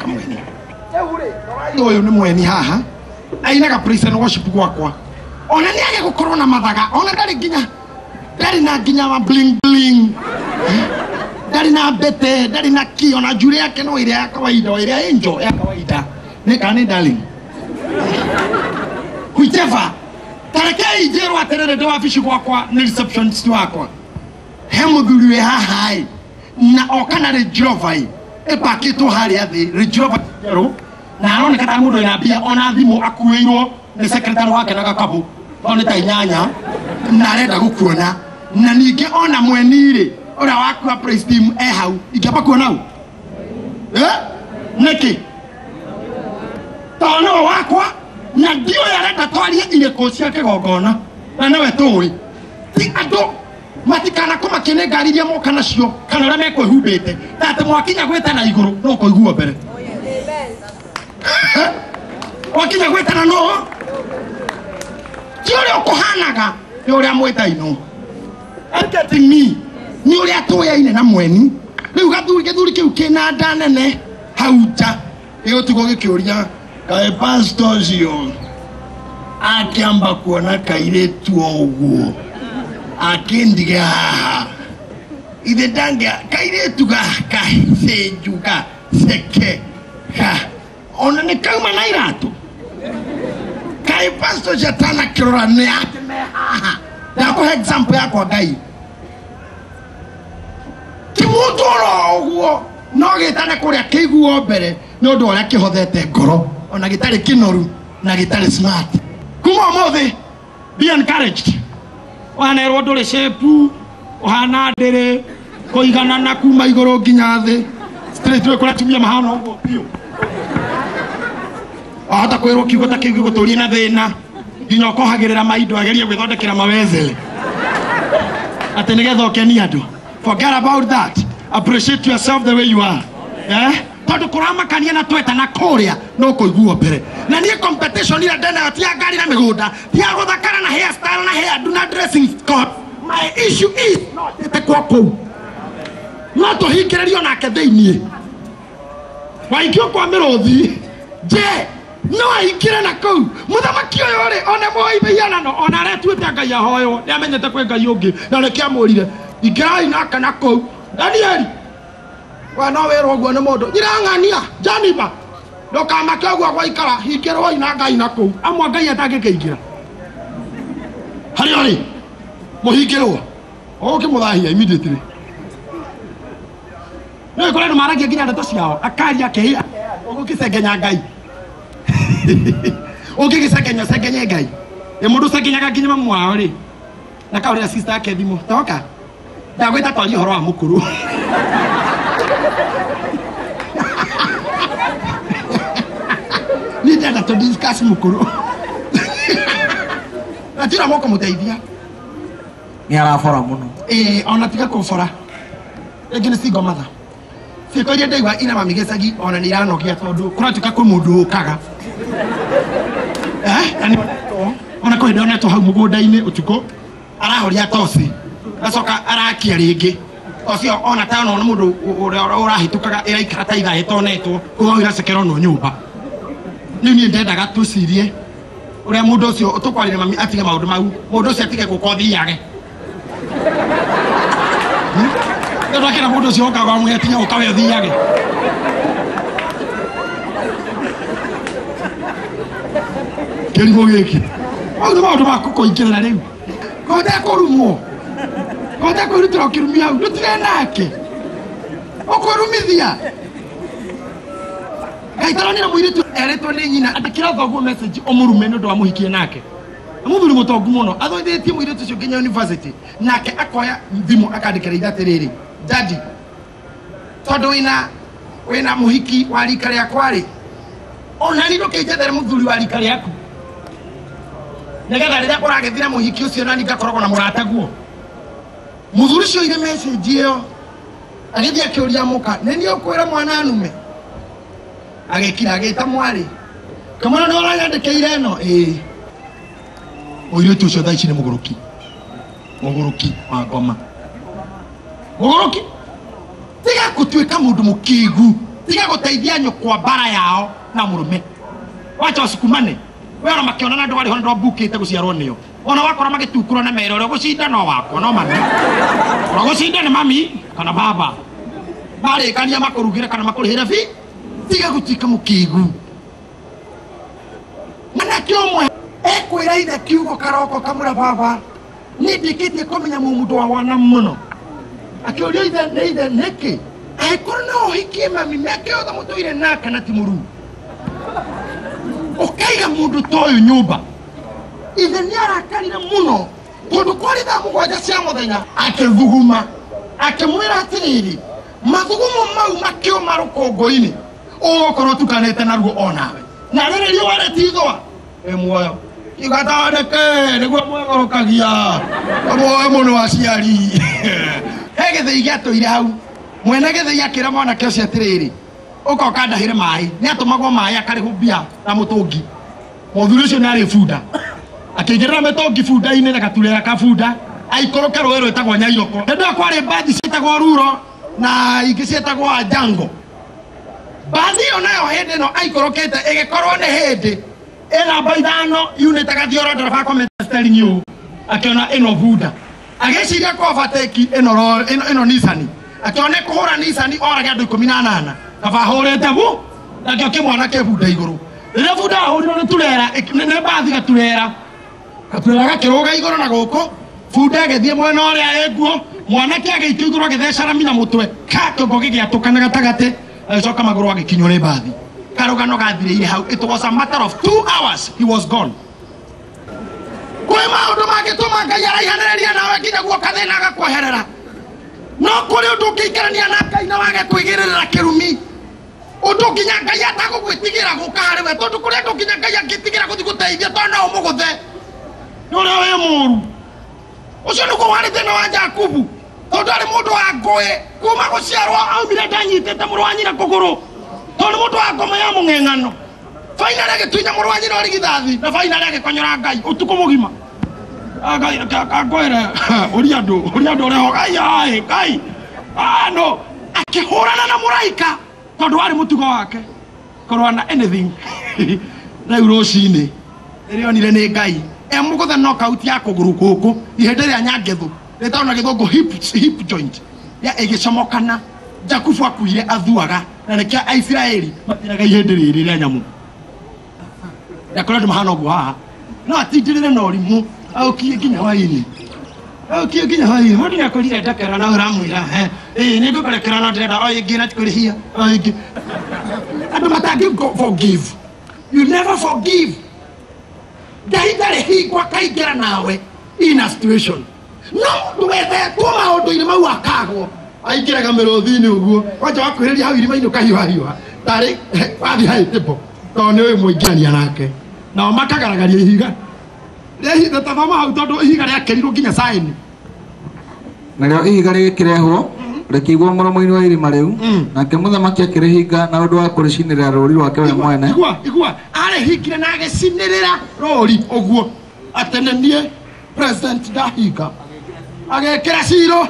kamweni ũyũ nĩ mweni haha ainaga praise and worship gwakwa ona nĩ age gũkorwo na mathaga ona ndarĩ nginya ndarĩ na nginya wa bling bling ndarĩ na mbete ndarĩ na kĩ ona njuĩrĩ yake no ĩrĩa ya kawaida ĩrĩa angel ya kawaida nĩ kana nĩ darling whichever tarekei njĩrwo atĩrĩrĩ ndĩ wabici gwakwa nĩ receptionist wakwa he mũthuri wĩ haha ĩ na oka na Range Rover ĩ ĩpakĩtwo harĩa thĩ Range Rover njerũ na aroneka ta mũndũ wĩna mbia ona thimũ akuĩirwo nĩ secretary wake na gakabu tondũ nĩ ta inyanya na arenda gũkuona na ningĩ ona mweni rĩ ũrĩa wakua praise team e hau ingĩamba kuona hau nĩkĩ tondũ nĩwe wakwa na ndiũĩ arenda twarie irĩkũ cia kĩgongona na nĩwe tũĩ ti andũ matikana kũmakia nĩ ngari iria moka nacio kana ũrĩa mekwĩhumbĩte na atĩ mwakinya gwĩtana igũrũ no kũiguo mbere wakinya gwĩtana no ti ũrĩa ũkũhanaga nĩ ũrĩa mwĩtainwo getting me nĩ ũrĩa tũyaine na mweni rĩu gĩthuri kĩu kĩna nda nene hau nja gĩgũtigwo gĩkĩũria kaĩ pastor ũcio akĩamba kuona kairĩtu ũguo akĩndige haha ithe ndangĩa kairĩtu gacenju gaceke ga ona nĩ kauma na iratũ kaĩ pastor ũcio atanakĩrora nĩ ake me haha ndakũhe example yakwa Ngai ti mũndũ oro ũguo no gĩtane kũrĩa kĩiguo mbere nĩ ũndũ ũrĩa kĩhothete ngoro ona gĩtarĩ kĩnoru na gĩtarĩ smart kuma ũmũthĩ be encouraged wanerwo ndũrĩ shape ũhana ndĩrĩ kũiganana kuma igũrũ nginya thĩ straight way kũrĩa atumia mahana ũguo biũ wahota kwĩrwo kiugo ta kĩu gĩgũtũrie na thĩna nginya ũkohagĩrĩra maindo agerie gwĩthondekera mawezele atĩ nĩgetha ũkenie andũ. Forget about that, appreciate yourself the way you are eh? Tondũ kũramakania na twetana kũrĩa no kũiguo mbere na niĩ competition ira ndenayo ti ya ngari na mĩgũnda ti ya gũthakara na hairstyle na hairdo na dressing code. My issue is no njĩte kwa kũu no tũhingĩrĩrio nake thĩiniĩ waikio kwa mĩrũthi je no aingĩre na kũu mũthamaki ũyũ rĩ ona mũhoi mĩhianano ona aretuĩte Ngai ahoywo nĩ amenyete kwĩ Ngai ũngĩ na nĩkĩo amwĩrire ingĩrai nake na kũu Danieli we no wĩrwo ũguo nĩ mũndũ nyirang'ania Janiba Ndũkamake ũguo gwaikara hingĩrwo ina Ngai na kũu. Amwe Ngai atangĩkĩingĩra. Harĩa ũrĩ mũhingĩrwo ũgũkĩmũthahia immediately. No ĩkore andũ maragia nginya ndeto ciao akaria akehia ũgũkĩcengenya Ngai. Ũngĩgĩcengenya cengenye Ngai. Ĩ mũndũ cengenyaga nginya mamu wao rĩ na kaũrĩra sister yake thimũ toka ndagwĩta twarie ũhoro wa mũkũrũ. Niĩ ndĩrenda tũ discuss mũkũrũ. Na ti ũrĩa mũkũmũteithia. Nĩ arabora mũno. Ĩĩ ona tiga kũbora. Rĩngĩ nĩ single mother. Ciĩko iria ndaigua ina mami gĩcagi ona nĩ iranogia tondũ kũratuĩka kwĩ mũndũ ũkaga. Na nĩ onetwo, ona kwĩ hĩndĩ onetwo hau mũgũnda-inĩ ũtukũ arahoria toci gacoka arakia rĩngĩ. Toci ĩyo ona ta ona mũndũ ũrĩa ũrahĩtũkaga ĩraikara ta ithaa ĩtonetwo kuma hau ĩgacekerwo no nyũmba. Rĩu niĩ ndendaga twĩcirie ũrĩa mũndũ ũcio tũkwarĩria mami atige maũndũ mau, mũndũ ũcio atige gũka ũthiage. Nĩ ndakĩra mũndũ ũcio ũkaga wamwĩra tiga gũka we ũthiage. Kĩrimũ gĩkĩ. Mau nĩ maũndũ ma kũingĩrĩra rĩu. Kũhota kũrumwo. Kũhota kwĩrutĩra ũkĩrumia hau, ndũtigane nake. Ũkwĩrumithia. Ngai taronire mũirĩtu erĩtwo nĩ nyina andĩkĩra thoguo message ũmũrume nĩ ũndũ wa mũhikie nake. Nĩ mũthuri mũtongu mũno athomithĩtie mũirĩtu ũcio nginya university nake akoya thimũ akandĩkĩra ithe atĩrĩrĩ, daddy tondũ wĩna mũhiki wa rika rĩakwa rĩ, ona niĩ ndũkĩnjethere mũthuri wa rika rĩaku nĩgetha rĩrĩa ũragĩthira mũhiki ũcio nani ngakoragwo na mũrataguo. Mũthuri ũcio oire message ĩyo agĩthiĩ akĩũria mũka, nĩ niĩ ũkwĩra mwana anume? Agĩkira agĩta mwarĩ, kamwana nĩ ũranyandĩkĩire ĩno? Ĩĩ. Mũirĩtu ũcio thaa ici nĩ mũgũrũki, mũgũrũki wa ngoma, mũgũrũki. Tiga gũtuĩka mũndũ mũkĩgu, tiga gũteithia nyũkwa mbara yao na mũrũme. Wacha wasukumane. We ona makĩonana andũ arĩ ho ndwambukĩte gũciarwo nĩo. Ona wakora magĩtukũra na mero ũrĩa ũgũcinda no wakwa no mami. Ũrĩa ũgũcinda nĩ mami kana baba. Marĩkania makũrugĩre kana makũrĩhĩre bi. Tiga gũtuĩka mũkĩgu. Mwanake ũmwe ekwĩra ithe kiugo karoko kamũra baba, niĩ ndĩkĩtie kũmenya mũndũ wa wana mũno. Akĩũria ithe nĩ ithe nĩkĩ? Angĩkorwo no ũhikie mami mĩaka yothe mũtũire nake na ti mũruu. Ũkaiga mũndũ ta ũyũ nyũmba. Ithe nĩ arakarire mũno tondũ kwarĩ thaa mũgwanja cia mũthenya akĩthuguma akĩmwĩra atĩrĩrĩ, mathugumo mau makĩũma rũkũngũ-inĩ ũgũkorwo ũtukanĩte naruo onawe na rĩrĩ riũa rĩtithũa wĩ muoyo igatandĩke nĩguo mwegũrũkagia muoyo mũno aciari. He gĩthĩi gĩatũire hau mwene gĩthĩi akĩra mwanake ũcio atĩrĩrĩ, ũka ũkandahĩre maĩ. Nĩ atũmagwo maĩ akarĩhwo mbia na mũtũngi. Mũthuri ũcio nĩ arĩ bunda akĩingĩrĩra mĩtũngi bunda-inĩ na gaturera ka bunda aikũrũke rũĩ rwĩtagwo Nyairoko. Hĩndĩ ĩyo kwarĩ mbathi ciĩtagwo Ruro na ingĩ ciĩtagwo Ajango. Mbathi ĩyo nayo hĩndĩ ĩno aikũrũkĩte ĩgĩkorwo nĩ hĩndĩ ĩna namba ithano yunĩte gathioro ndereba akomete steering ũũ akĩona ĩno bunda agĩciria kũ overtake ĩno Nissan akĩona kũhũra Nissan orage andũ 18 kaba ahũrĩte bu nakĩo kĩmwana kĩ bunda igũrũ. Rĩrĩa bunda ahũrirwo nĩ turera nĩ mbathi gaturera gaturera gakĩrũga igũrũ na gũkũ bunda ĩgĩthiĩ mwena ũrĩa ĩnguo mwanake agĩikio igũrũ agĩtheca rami na mũtwe ka kĩongo gĩgĩatũkana gatagatĩ agĩcoka magũrũ agĩkinywo nĩ mbathi. Karũgano gathirĩire hau. It was a matter of 2 hours he was gone. Kwĩ maũndũ mangĩtũma Ngai araihanĩrĩrie nawe nginya guoka thĩna agakweherera. No kũrĩ ũndũ ũngĩikarania na Ngai na wage kwĩgĩrĩrĩra kĩrumi ũndũ nginya Ngai atagũgwĩtigĩra gũka harĩ we tondũ kũrĩ andũ nginya Ngai angĩtigĩra gũthiĩ gũteithia tondũ no ũmũgũthe nĩ ũrĩa wĩ mũũru. Ũcio nĩguo warĩ thĩna wa Jakubu tondũ arĩ mũndũ wa ngũĩ kuma gũciarwo aumire ndanyitĩte mũrũ wa nyina kũgũrũ tondũ nĩ mũndũ wa ngoma ya mũng'eng'ano. Finally agĩtunya mũrũ wa nyina ũrigithathi na finally agĩkonyora Ngai ũtukũ mũgima. Akwĩre ũria andũ ũrĩa ho Ngai ai Ngai no akĩhũrana na mũraika tondũ warĩ mũtugo wake kũrũa na anything. Rĩu rũcinĩ rĩrĩa onire nĩ Ngai emũgũthe knockout ya kũgũrũ gũkũ ihĩndĩ rĩa nyangethu rĩtagwo na gĩthũngũ hip joint ya ĩgĩcomokana. Jakubu akuire athuaga Na nĩkĩo Aisiraeli matiraga ihĩndĩ rĩrĩ rĩa nyamũ. Ndakora andũ mahana ũguo haha. No atindĩrĩre na ũrimũ aũkie nginya hwaĩ-inĩ. Aũkie nginya hwaĩ-inĩ. Mũndũ nĩakwĩrire ndekera na ũramwĩra ĩĩ nĩngũkũrekera no ndĩrenda o ĩngĩ na tikũrĩhia o ĩngĩ. Andũ matangĩ forgive. You never forgive. Ngai ndarĩ hingo akaingĩra nawe in a situation. No mũndũ wethetwo maũndũ-inĩ mau akagwo aingĩraga mĩrũthi-inĩ ũguo kwanja wakuhĩrĩria hau irima-inĩ ũkahiũhahiũha tarĩ wathiĩ haĩtĩpo tondũ nĩ ũĩ mũingĩrania nake. Nao makagaragaria ihiga tathoma hau tondũ ihiga rĩakĩrirwo nginya saini. Narĩo ihiga rĩgĩkĩrehwo rĩkĩigwo mũromo-inĩ wa irima rĩu, nake mũthamaki akĩrĩhinga na ũndũ wa kũrĩcinĩrĩra rũũri rwake we mwene. Igua igua arĩhingire na agĩcinĩrĩra rũũri ũguo atĩ nĩ niĩ president ndahinga agekĩra ciro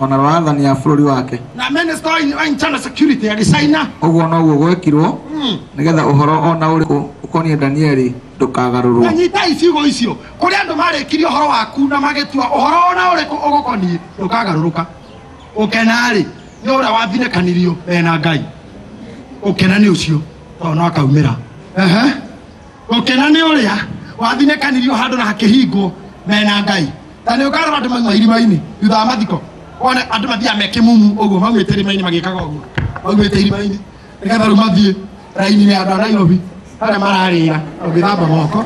ona rwa athani a bũrũri wake na minister wa internal security agĩcaina. Ũguo noguo gwekirwo nĩgetha ũhoro ona ũrĩkũ ũkoniĩ Danieli ndũkagarũrwo. Na nyitai ciugo icio kũrĩa andũ marĩkirie ũhoro waku na magĩtua ũhoro ona ũrĩkũ ũgũkoniĩ ndũkagarũrũka. Ũkena-rĩ nĩ ũrĩa wathinĩkanirio mena Ngai. Ũkena nĩ ũcio tondũ no akaumĩra. Ũkena nĩ ũrĩa wathinĩkanirio handũ na hakĩhingwo mena Ngai. Ta nĩ ũkarora andũ mauma irima-inĩ thutha wa mathiko wone andũ mathiaga me kĩmumu ũguo maumĩte irima-inĩ magĩkaga ũguo maumĩte irima-inĩ nĩgetha rĩu mathiĩ raini-inĩ ya andũ a Nairobi harĩa mararĩra ũgĩthamba moko.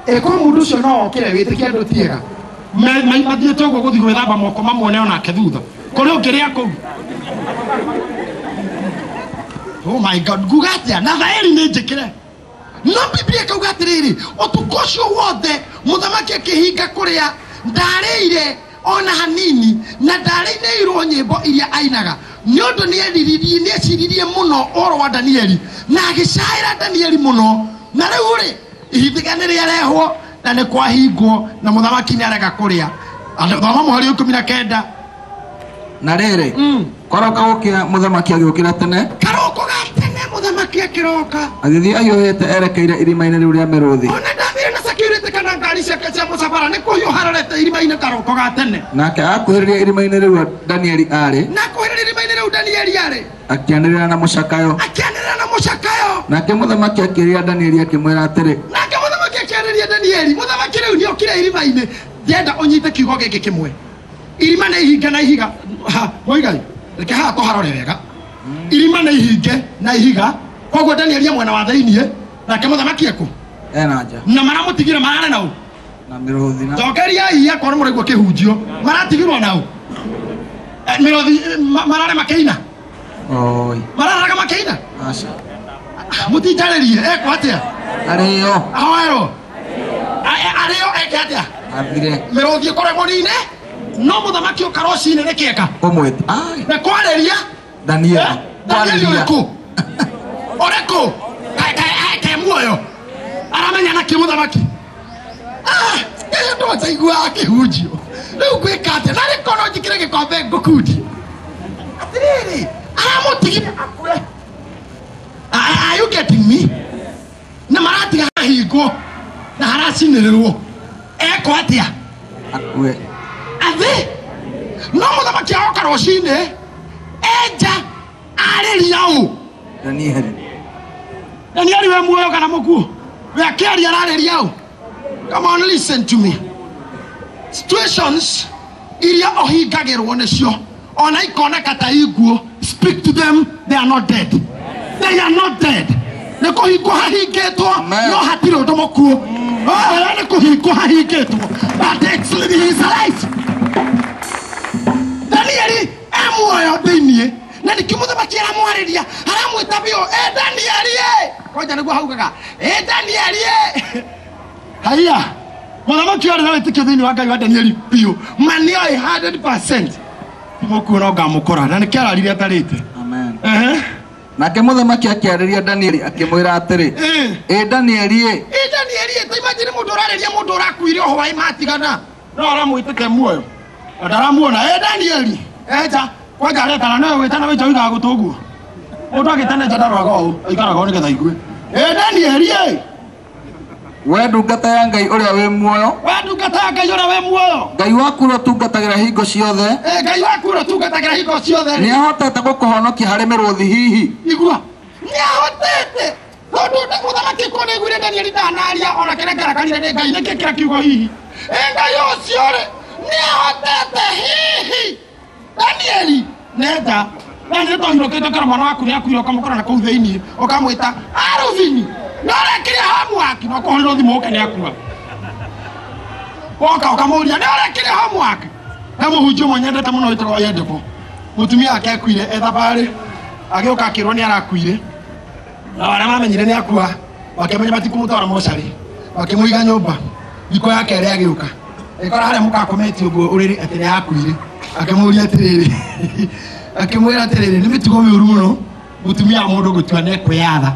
Ĩ kwa mũndũ ũcio no okĩre wĩtĩkie andũ ti ega mathiĩte ũguo gũthiĩ gwĩthamba moko mamuone onake thutha kũrĩ ũngĩrĩa kũu. Oh my God, nguga atĩa na thaĩri nĩ njĩkĩre. No Biblia ĩkauga atĩrĩrĩ ũtukũ ũcio wothe mũthamaki akĩhinga kũrĩa ndarĩire ona hanini na ndarĩinĩirwo nyĩmbo iria ainaga nĩ ũndũ nĩeciririe mũno ũhoro wa Danieli na agĩcaĩra Danieli mũno. Na rĩu rĩ ihinda nĩ rĩarehwo na nĩ kwahingwo na mũthamaki nĩarega kũrĩa. Thoma mũhari wa 19. Na rĩrĩ koroka gũkĩa mũthamaki agĩũkĩra tene. Karoko ga tene mũthamaki akĩroka agĩthiĩ ahiũhĩte erekeire irima-inĩ rĩu rĩa mĩrũthi. Ona ndathire na security kana ngari ciake cia mũcabara nĩ kũhiũha arorete irima-inĩ karoko ga tene. Nake akuhĩrĩria irima-inĩ rĩu Danieli arĩ. Na akuhĩrĩria irima-inĩ rĩu Danieli arĩ. Akĩanĩrĩra na mũcakayo. Akĩanĩrĩra na mũcakayo. Nake mũthamaki akĩĩra Danieli akĩmwĩra atĩrĩ. Nake mũthamaki akĩarĩria Danieli. Mũthamaki rĩu nĩokire irima-inĩ. Ndĩrenda ũnyite kiugo gĩkĩ kĩmwe. Irima nĩ ihinge na ihiga. Mũigai reke haha tũharore wega. Irima nĩ ihinge na ihiga koguo Danieli mwena wa thĩiniĩ nake mũthamaki ekũ ena nja na maramũtigire marare nau na mĩrũthi na cokeria iya korwo mũraigua kĩhunjio maratigirwo nau mĩrũthi marare makĩina. Oi mararaga makĩina. Aca mũtinjarĩrie ekwo atĩa arĩo ahoerwo arĩo eke atĩa athire mĩrũthi ĩkorwo ĩmũnine no mũthamaki ũka rũcinĩ nĩkĩeka ũmwĩte na kwarĩria Danieli. Danieli ũrĩkũ ũrĩkũ ke muoyo aramenya na kĩ mũthamaki andũ mataiguaga kĩhunjio rĩu ngwĩka atĩa na rĩ korwo njĩkĩre gĩkombe ngũkundie atĩrĩrĩ aramũtigire akue. Are you getting me? Na maratiga hahingwo na haracinĩrĩrwo ekwo atĩa akue athĩ no mũthamaki aroka rũcinĩ enja arĩria ũ Danieli. Danieli we muoyo kana mũkuũ we akĩaria ararĩria ũ. Come on, listen to me. Situations iria ũhingagĩrwo nĩcio ona ikoneka ta iguo, speak to them, they are not dead. They are not dead. Nĩ kũhingwo hahingĩtwo no hatirĩ ũndũ mũkuũ. Nĩ kũhingwo hahingĩtwo but he is alive. Danieli e muoyo thĩiniĩ na nĩkĩo mũthamaki aramwarĩria aramwĩta biũ ĩ Danieli ĩ kwanja nĩguo haugaga ĩ Danieli ĩ. Haiya mũthamaki arĩ na wĩtĩkio thĩinĩ wa Ngai wa Danieli biũ ma nĩoĩ 100% mũkuũ no ngamũkora na nĩkĩo ararire atarĩte. Amen. Nake mũthamaki akĩarĩria Danieli akĩmwĩra atĩrĩ ĩ Danieli ĩ ĩ Danieli ĩ ta imagine mũndũ ũrarĩria mũndũ ũrakuire o hwaĩ matigana no aramwĩtĩte muoyo na ndaramuona. Ĩ Danieli eja kwanja aretana nowe wĩtana wĩta ũigaga gũtũ ũguo mũndũ agĩtana nja ndaroraga ũũ aikaraga ũũ nĩgetha aigue. Ĩ Danieli ĩ We ndungata ya Ngai ũrĩa wĩ muoyo. We ndungata ya Ngai ũrĩa wĩ muoyo. Ngai waku ũrĩa ũtungatagĩra hingo ciothe. Ngai waku ũrĩa ũtungatagĩra hingo ciothe. Nĩahotete gũkũhonokia harĩ mĩrũthi hihi. Igua. Nĩahotete. Tondũ mũthamaki ko nĩaiguire Danieli ndanaria ona kĩrĩa kĩrakarire nĩ Ngai nĩkĩ kĩra kiugo hihi. Ngai ũcio rĩ nĩahotete hihi. Danieli nenda. Na nĩ tohirũkĩte kĩra mwana waku nĩakuire ũkamũkora na kũu thĩinĩ ũkamwĩta Aruvini. Nĩũrekire homework no kũhũrĩrwo thimũ ũke nĩakua. Woka ũkamũria nĩũrekire homework. He mũhunjia ũmwe nyendete mũno wĩtagwo Yendebo. Mũtumia wake akuire e thabarĩ agĩũka akĩrwo nĩ arakuire. Na arĩa mamenyire nĩ akua makĩmenya matikũmũtwara mocarĩ makĩmũiga nyũmba. Thikũ ya kerĩ agĩũka agĩkora harĩa mũkakometie ũguo ũrĩrĩ atĩ nĩ akuire. Akĩmũria atĩrĩrĩ akĩmwĩra atĩrĩrĩ nĩ mĩtugo mĩũru mũno mũtumia wa mũndũ gũtua nĩ ekwĩyatha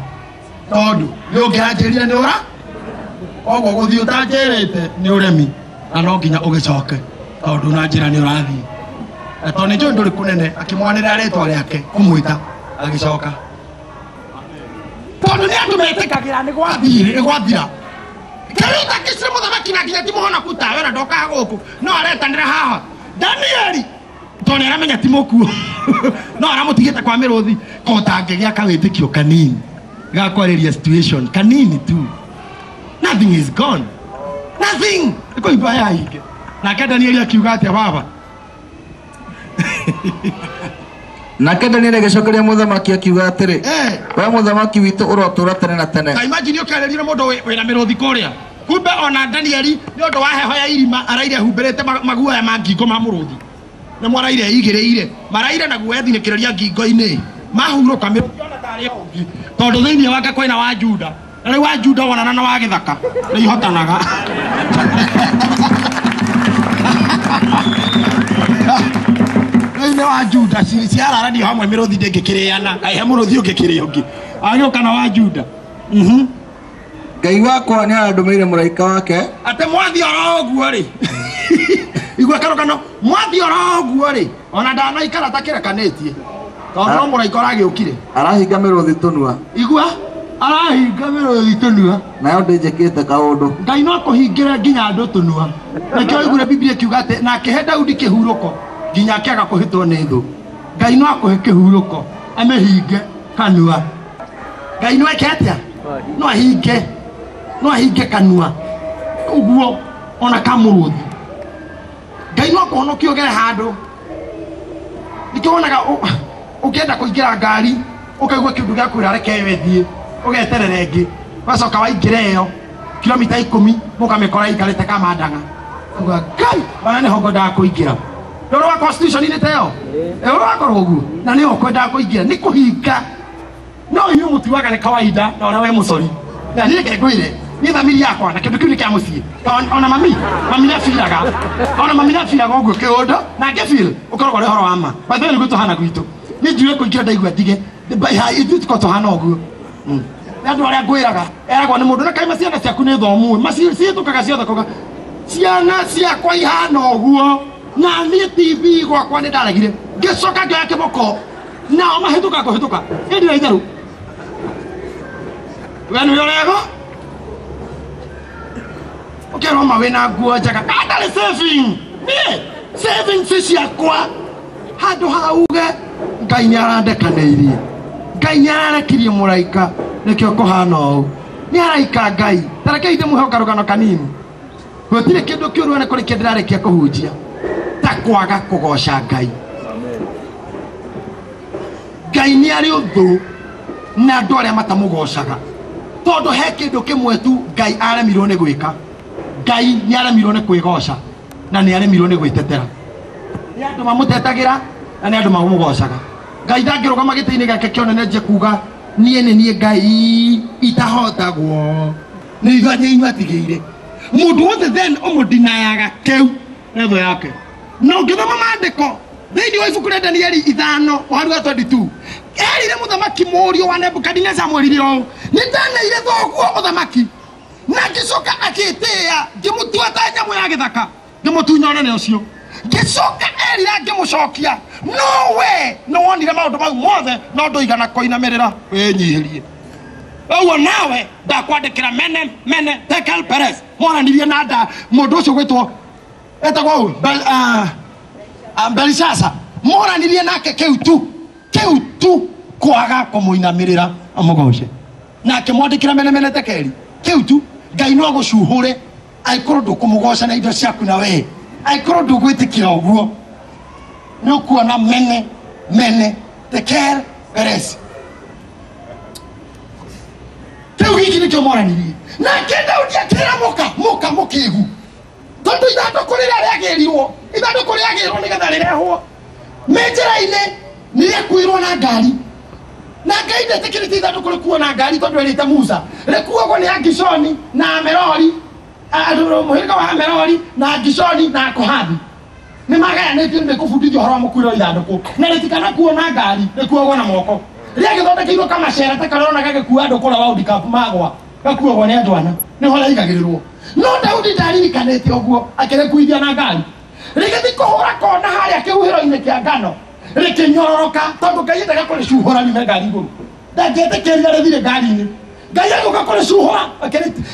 tondũ nĩ ũngĩranjĩrire nĩ ũra koguo gũthiĩ ũtanjĩrĩte nĩ ũremi na no nginya ũgĩcoke tondũ na njĩra nĩ ũrathiĩ. Na tondũ nĩ njũĩ ndũrĩ kũnene akĩmwanĩrĩra rĩtwa rĩake kũmwĩta agĩcoka tondũ nĩ andũ metĩkagĩra nĩ gwathiĩ nĩ gwathira. Kĩrĩa ũtakĩcire mũthamaki na nginya ti mũhonoku tawe na ndokaga gũkũ no aretanĩra haha Danieli tondũ nĩ aramenya ti mũkuo no aramũtigĩte kwa mĩrũthi ko ũtangĩgĩa kawĩtĩkio kanini gakwarĩria situation kanini tu. Nothing is gone. Nothing. Ĩkũimba yahinge. Nake Danieli akiuga atĩa baba? Nake Danieli agĩcokeria mũthamaki akiuga atĩrĩ, we mũthamaki witũ ũrotũũra tene na tene. Ta imagine ũkĩarĩria mũndũ wĩna mĩrũthi kũrĩa. Kumbe ona Danieli nĩ ũndũ wa heho ya irima araire humbĩrĩte maguoya ma ngingo ma mũrũthi. Nĩ mwaraire igĩrĩire. Maraire na guoya thinĩkĩrĩria ngingo-inĩ. Mahurũka mĩrũthi ona tarĩ ũngĩ. Tondũ thĩinĩ wake kwĩna wa Juda. Na rĩu wa Juda wonana na wa gĩthaka nĩ ihotanaga. Thĩinĩ wa Juda ciararanio hamwe mĩrũthi ndĩngĩkĩrĩana. Kaĩ he mũrũthi ũngĩkĩrĩa ũngĩ. Agĩũka na wa Juda. Ngai wakwa nĩ arandũmĩire mũraika wake. Atĩ mwathiĩ oro ũguo rĩ. Igua karũgano mwathiĩ oro ũguo rĩ ona ndanaikara takĩrekanĩtie. Tondũ no mũraika ũragĩũkire. Arahinga mĩrũthi tũnua. Igua arahinga mĩrũthi tũnua. Nayo ndĩnjĩkĩte kaũndũ. Ngai no akũhingĩre nginya andũ tũnua. Nĩkĩo ũiguire Biblia ĩkiuga atĩ na akĩhe Daudi kĩhurũko nginya akĩaga kũhĩtwo nĩ thũ. Ngai no akũhe kĩhurũko amĩhinge kanua. Ngai no eke atĩa? No ahinge. No ahinge kanua. Ũguo ona kamũrũthi. Ngai no akũhonokie ũgere handũ. Nĩkĩo wonaga ũkĩenda kũingĩra ngari ũkaigua kĩũndũ gĩa kwĩra reke ĩyo ĩthiĩ ũgeterera ĩngĩ ũgacoka waingĩra ĩyo kilomita 10 mũkamĩkora ĩikarĩte kamandang'a. Uga Ngai bana nĩho ngwendaga kũingĩra. Ndũrĩ wa constitution-inĩ ta ĩyo? Ũrĩ wakorwo ũguo na nĩho ngwendaga kũingĩra nĩ kũhinga. No inyuĩ mũtiugaga nĩ kawaida na ũrĩa wĩ mũcori. Na niĩ reke ngwĩre niĩ thamiri yakwa na kĩndũ kĩu nĩ kĩa mũciĩ. Ona mami nĩabiraga. Ona mami nĩabiraga ũguo kĩũndũ na ngĩfeel ũkoragwo ũrĩ ũhoro wa ma. By the way nĩguo tũhana gwitũ. Niĩ njuge kũingĩra ndaigua ndige ithuĩ tũkoragwo tũhana ũguo. Nĩ andũ arĩa ngwĩraga eragwo nĩ mũndũ na kaima ciana ciaku nĩ thomu cihĩtũkaga ciothe kuga ciana ciakwa ihana ũguo na niĩ TV gwakwa nĩ ndaregire ngĩcoka ngĩoya kĩboko nao mahĩtũka kũhĩtũka ĩndĩ na itherũ we nĩwe ũrego ũkerwo ma wĩna nguo njega ndarĩ saving niĩ savings ciakwa handũ ha uge Ngai nĩ arandekanĩirie Ngai nĩ ararekirie mũraika nĩkĩo kũhana ũũ nĩ araika Ngai ta rekei ndĩmũhe karũgano kanini. Gũtirĩ kĩndũ kĩũru ona kũrĩ kĩndũ ndĩrarĩkia kũhunjia ta kwaga kũgoca Ngai. Ngai nĩ arĩ ũthũ na andũ arĩa matamũgocaga tondũ he kĩndũ kĩmwe tu Ngai aremirwo nĩ gwĩka. Ngai nĩ aremirwo nĩ kwĩgoca na nĩ aremirwo nĩ gwĩtetera. Nĩ andũ mamũtetagĩra na nĩ andũ mamũgocaga. Ngai ndangĩrũgama gĩtĩ-inĩ gĩake kĩonene nje kuga niĩ nĩ niĩ Ngai itahotagwo nĩ inyuĩ atigĩire. Mũndũ wothe then ũmũdinayaga kĩu nĩ thũ yake. Na ũngĩthoma maandĩko thĩinĩ wa ibuku rĩa Danieli 5 mũhari wa 22 erire mũthamaki mũriũ wa Nebukadineza amwĩrire ũũ nĩ ndaneire thoguo ũthamaki na ngĩcoka akĩtĩĩa ngĩmũtua ta nyamũ ya gĩthaka ngĩmũtunya ũnene ũcio ngĩcoka erire ngĩmũcokia no we nĩ wonire maũndũ mau mothe no ndũigana kũinamĩrĩra wĩnyihĩrie. Ũguo nawe ndakwandĩkĩra mene mene tekel peres. Mwaranirie na nda mũndũ ũcio gwĩtwo etagwo Belishasa. Mwaranirie nake kĩu tu kwaga kũmũinamĩrĩra amũgoce. Na akĩmwandĩkĩra mene mene tekeli kĩu tu. Ngai no agũcuhũre angĩkorwo ndũkũmũgoca na indo ciaku na we angĩkorwo ndũgwĩtĩkĩra ũguo nĩ ũkuona mene mene tekel peres. Kĩu gĩkĩ nĩkĩo mwaranirie. Nake Daudi akĩra mũka mũkĩgu tondũ ithandũkũ rĩrĩa rĩagĩrirwo ithandũkũ rĩagĩrirwo nĩgetha rĩrehwo mĩnjĩra-inĩ nĩ rĩakuirwo na ngari. Na Ngai ndetĩkĩrĩte ithandũkũ rĩkuo na ngari tondũ erĩte Musa rĩkuagwo nĩ Angishoni na Amerori, andũ mũhĩrĩga wa Amerori na Angishoni na Akohathi. Nĩ magayanĩtio nĩ kũbundithio ũhoro wa mũkuĩre ithandũkũ na rĩtikanakuo na ngari, rĩkuagwo na moko. Rĩagĩthondekeirwo kamacera ta karĩa ũrona gagĩkua andũ kũrĩa World Cup magwa gakuagwo nĩ andũ ana nĩho rĩaigagĩrĩrwo. No Daudi ndaririkanĩte ũguo akĩrĩkuithia na ngari. Rĩgĩthiĩ kũhũra kona harĩa kĩhuhĩro-inĩ kĩa ngano rĩkĩnyororoka tondũ Ngai endaga kũrĩcuhũra riume ngari igũrũ. Ndangĩetĩkĩrire rĩthire ngari-inĩ. Ngai agĩũka kũrĩcuhũra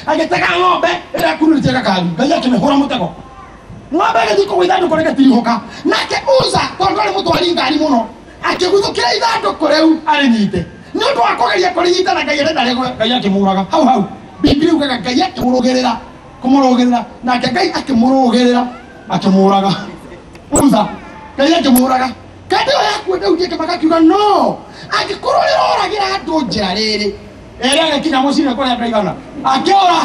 agĩtega ng'ombe ĩrĩa ĩkururĩtie gakari. Ngai akĩmĩhũra mũtego. Ng'ombe ĩgĩthiĩ kũgũa ithandũkũ rĩgĩtirihũka. Nake Uza tondũ arĩ mũtwari ngari mũno akĩguthũkĩra ithandũkũ rĩu arĩnyite. Nĩ ũndũ wa kũgeria kũrĩnyita na Ngai arenda rĩgwe, Ngai akĩmũraga hau hau. Bibilia yugaga Ngai akĩmũrũgĩrĩra kũmũrũgĩrĩra nake Ngai akĩmũrũgĩrĩra akĩmũraga. Uza Ngai akĩmũraga. Kandi ĩyo yakua Daudi akĩmaka akiuga no angĩkorwo rĩroragĩra andũ njĩra rĩrĩ ĩrĩa agĩkinya mũciĩ kũrĩa andũ aigana akĩũra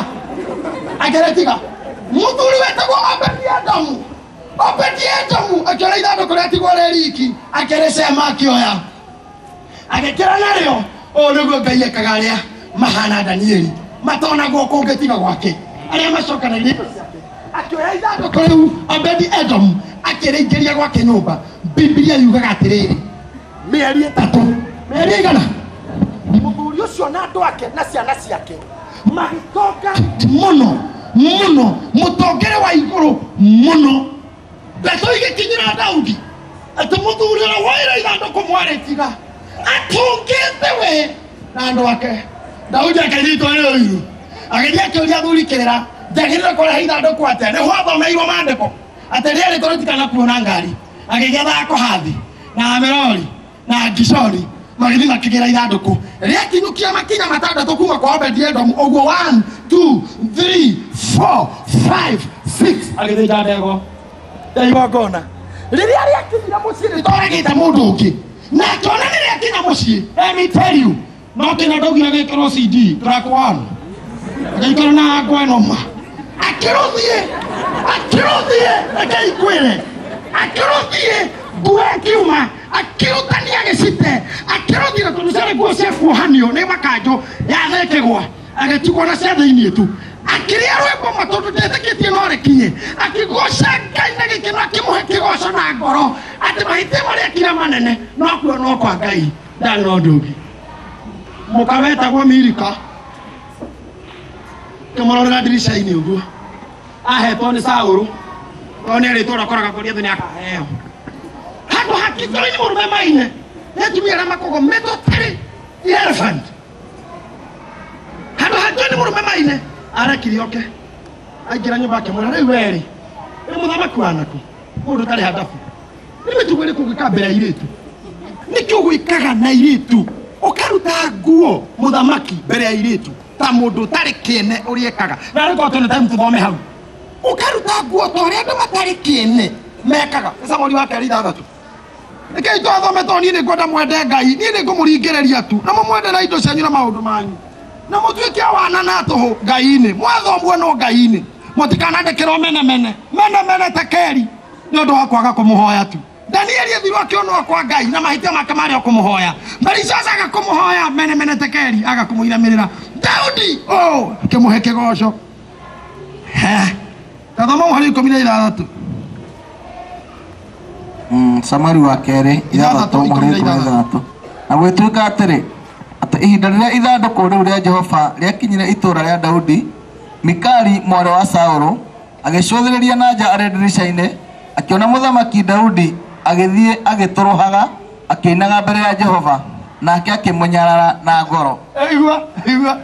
akĩrĩtiga. Mũthuri wetagwo Obedi-Edomu Obedi-Edomu akĩona ithandũkũ rĩatigwo rĩ riki akĩrĩcema akĩoya agĩkĩra narĩo. Ũũ nĩguo Ngai ekaga arĩa mahana Danieli matonagwo kũngĩ tiga gwake arĩa macokanagĩria indo ciake. Akĩoya ithandũkũ rĩu Obedi-Edomu akĩrĩingĩria gwake nyũmba. Bibilia yugaga atĩrĩrĩ mĩeri ĩtatũ mĩeri ĩigana mũthuri ũcio na andũ ake na ciana ciake magĩtonga mũno mũno mũtongere wa igũrũ mũno. Ndeto igĩkinyĩra Daudi atĩ mũthuri ũrĩa woire ithandũkũ mwarĩtiga atũngĩte we na andũ ake. Daudi akĩnyitwo nĩ ũiru agĩthiĩ akĩũria athuri kĩrĩra njagĩrĩire kũrehe ithandũkũ atĩa nĩho athomeirwo maandĩko atĩ rĩarĩ tũrĩtikanakuo na ngari. Agĩgetha Akohathi na Amerori na Angishoni magĩthiĩ makĩgĩra ithandũkũ rĩakinyũkia makinya matandatũ kuma kwa Obedi-Edomu ũguo 1 2 3 4 5 6 agĩthĩnja ndegwa ya igongona. Rĩrĩa rĩakinyire mũciĩ rĩtoragĩte mũndũ ũngĩ na akĩona nĩ rĩakinya mũciĩ. Let me tell you no nginya ndaugire gĩkĩrwo CD track 1 agĩikara na ngwa ĩno ma akĩrũthiĩ reke ikwĩre akĩrũthiĩ nguo ĩkiuma akĩrutania gĩcite akĩrũthiĩ tondũ ciarĩ nguo cia kuohanio nĩ makanjũ yathĩkĩgwa agĩtigwo na cia thĩiniĩ tu. Akĩrĩa rwĩmbo ma tondũ ndetĩkĩtie no rĩkinye akĩgoca Ngai na gĩkeno akĩmũhe kĩgoco na ngoro atĩ mahĩtia marĩa ekire manene no kuonwo kwa Ngai ndarĩ na ũndũ ũngĩ. Mũka wetagwo Milika kĩmũrorera ndirica-inĩ ũguo ahetwo nĩ Saũlũ tondũ nĩ erĩtwo ũrĩa ũkoraga Goliathũ nĩ akaheo. Handũ hakĩtwo-inĩ mũrũme maine nĩ atumia arĩa makoragwo metwo tarĩ elephant. Handũ hakĩtwo-inĩ mũrũme maine arekire oke aingĩra nyũmba akĩmwĩra rĩu werĩ nĩ mũthamaki wa naku mũndũ ũtarĩ handabu nĩ mĩtugo ĩrĩkũ ũgwĩka mbere ya airĩtu nĩkĩ ũgwĩkaga na airĩtu ũkaruta nguo mũthamaki mbere ya airĩtu ta mũndũ ũtarĩ kĩene ũrĩa ekaga na rĩu korwo twĩna time tũthome hau ũkaruta nguo ta ũrĩa andũ matarĩ kĩene mekaga. Nĩ Samueli wa kerĩ ithathatũ. Rekei twathome tondũ niĩ nĩngwenda mwende Ngai niĩ nĩngũmũringĩrĩria tu na mũmwende na indo cianyu na maũndũ manyu na mũtuĩke a wana na tũhũ Ngai-inĩ mwathomwo no Ngai-inĩ mũtikanandĩkĩrwo mene mene mene mene tekeri nĩ ũndũ wa kwaga kũmũhoya tu. Danieli ethirwo akĩonwo kwa Ngai na mahĩtia make marĩ o kũmũhoya. Belishaza aga kũmũhoya mene mene tekeri aga kũmũinamĩrĩra. Daudi akĩmũhe kĩgoco. Tathoma mũhari 16. Samueli wa kerĩ ithathatũ mũhari 16. Na gũgĩtuĩka atĩrĩ atĩ ihinda rĩrĩa ithandũkũ rĩu rĩa Jehova rĩakinyire itũũra rĩa Daudi, Mikali mwarĩ wa Saũlũ agĩcũthĩrĩria na nja arĩ ndirica-inĩ akĩona mũthamaki Daudi agĩthiĩ agĩtũrũhaga akĩinaga mbere ya Jehova Nake akĩmũnyarara na ngoro. Igua igua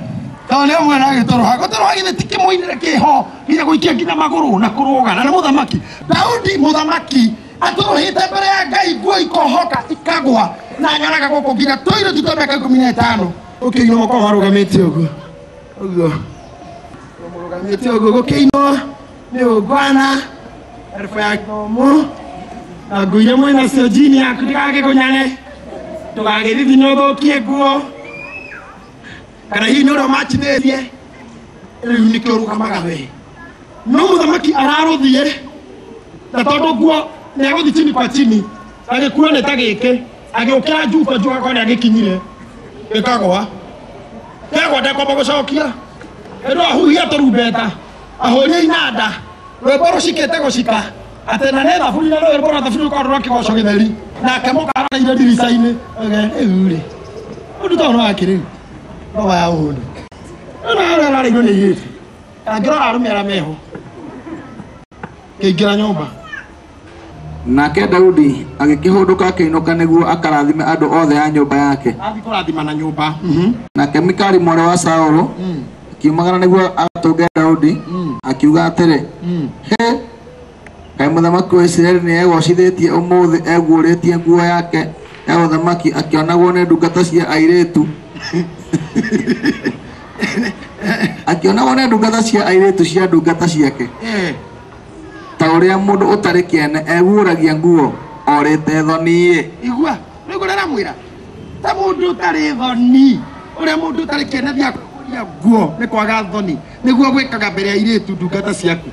tondũ nĩ amwe agĩtoroha gũtoroha githĩ ti kĩmũinĩre kĩho nginya gũikia nginya magũrũ na kũrũga na nĩ mũthamaki Daudi mũthamaki atorohĩte mbere ya Ngai nguo ikohoka ikagwa na nyonaga gũkũ nginya tũirĩtu twa mĩaka 15 ũkĩinwo mũkorwo arũgamĩte ũguo ũguo mũrũgamĩte ũguo gũkĩinwo nĩ ũngwana elfu ya gĩthomo na nguo iria mwĩnacio jini yaku ndĩgagĩgũnyane ndũgagĩthithine ũthũkie nguo kana hihi nĩ ũrĩa ũmacinĩtie rĩu nĩkĩo ũrũgamaga we no mũthamaki ararũthiĩ na tondũ nguo nĩ agũthiĩ chini kwa chini agĩkua nĩ ta gĩkĩ agĩũkĩra juu kwa juu agakorwo nĩ agĩkinyire gĩkagwa kĩagwa ndekwamba gũcokia ĩno ahuhia tũrumbeta ahũrie inanda rwĩmbo rũcikĩte gũcika atĩ na nĩ thaburi na rwĩmbo rwa thaburi rũkorwo rwa kĩgoco gĩtheri nake mũkaranĩire ndirica-inĩ rĩu rĩ ũndũ ta ũyũ wake rĩu baba ya ũhũndũ ĩno harĩa ararĩirwo nĩ airĩtu angĩrora arũme arĩa meho kĩingĩra nyũmba. Nake Daudi agĩkĩhũndũka akĩinũka nĩguo akarathime andũ othe a nyũmba yake. Athiĩ kũrathima na nyũmba. Nake Mikali mwarĩ wa Saũlũ akiumagara nĩguo agatũnge Daudi akiuga atĩrĩ, hĩ, kaĩ mũthamaki wa Isiraeli nĩegocithĩtie ũmũthĩ eguũrĩtie nguo yake ya ũthamaki akĩonagwo nĩ ndungata cia airĩtu akĩonagwo nĩ ndungata cia airĩtu cia ndungata ciake ta ũrĩa mũndũ ũtarĩ kĩene eguũragia nguo orĩte thoni. Igua nĩguo ndĩramwĩra ta mũndũ ũtarĩ thoni ũrĩa mũndũ ũtarĩ kĩene thiaga kũguũria nguo nĩ kwaga thoni nĩguo gwĩkaga mbere ya airĩtu ndungata ciaku.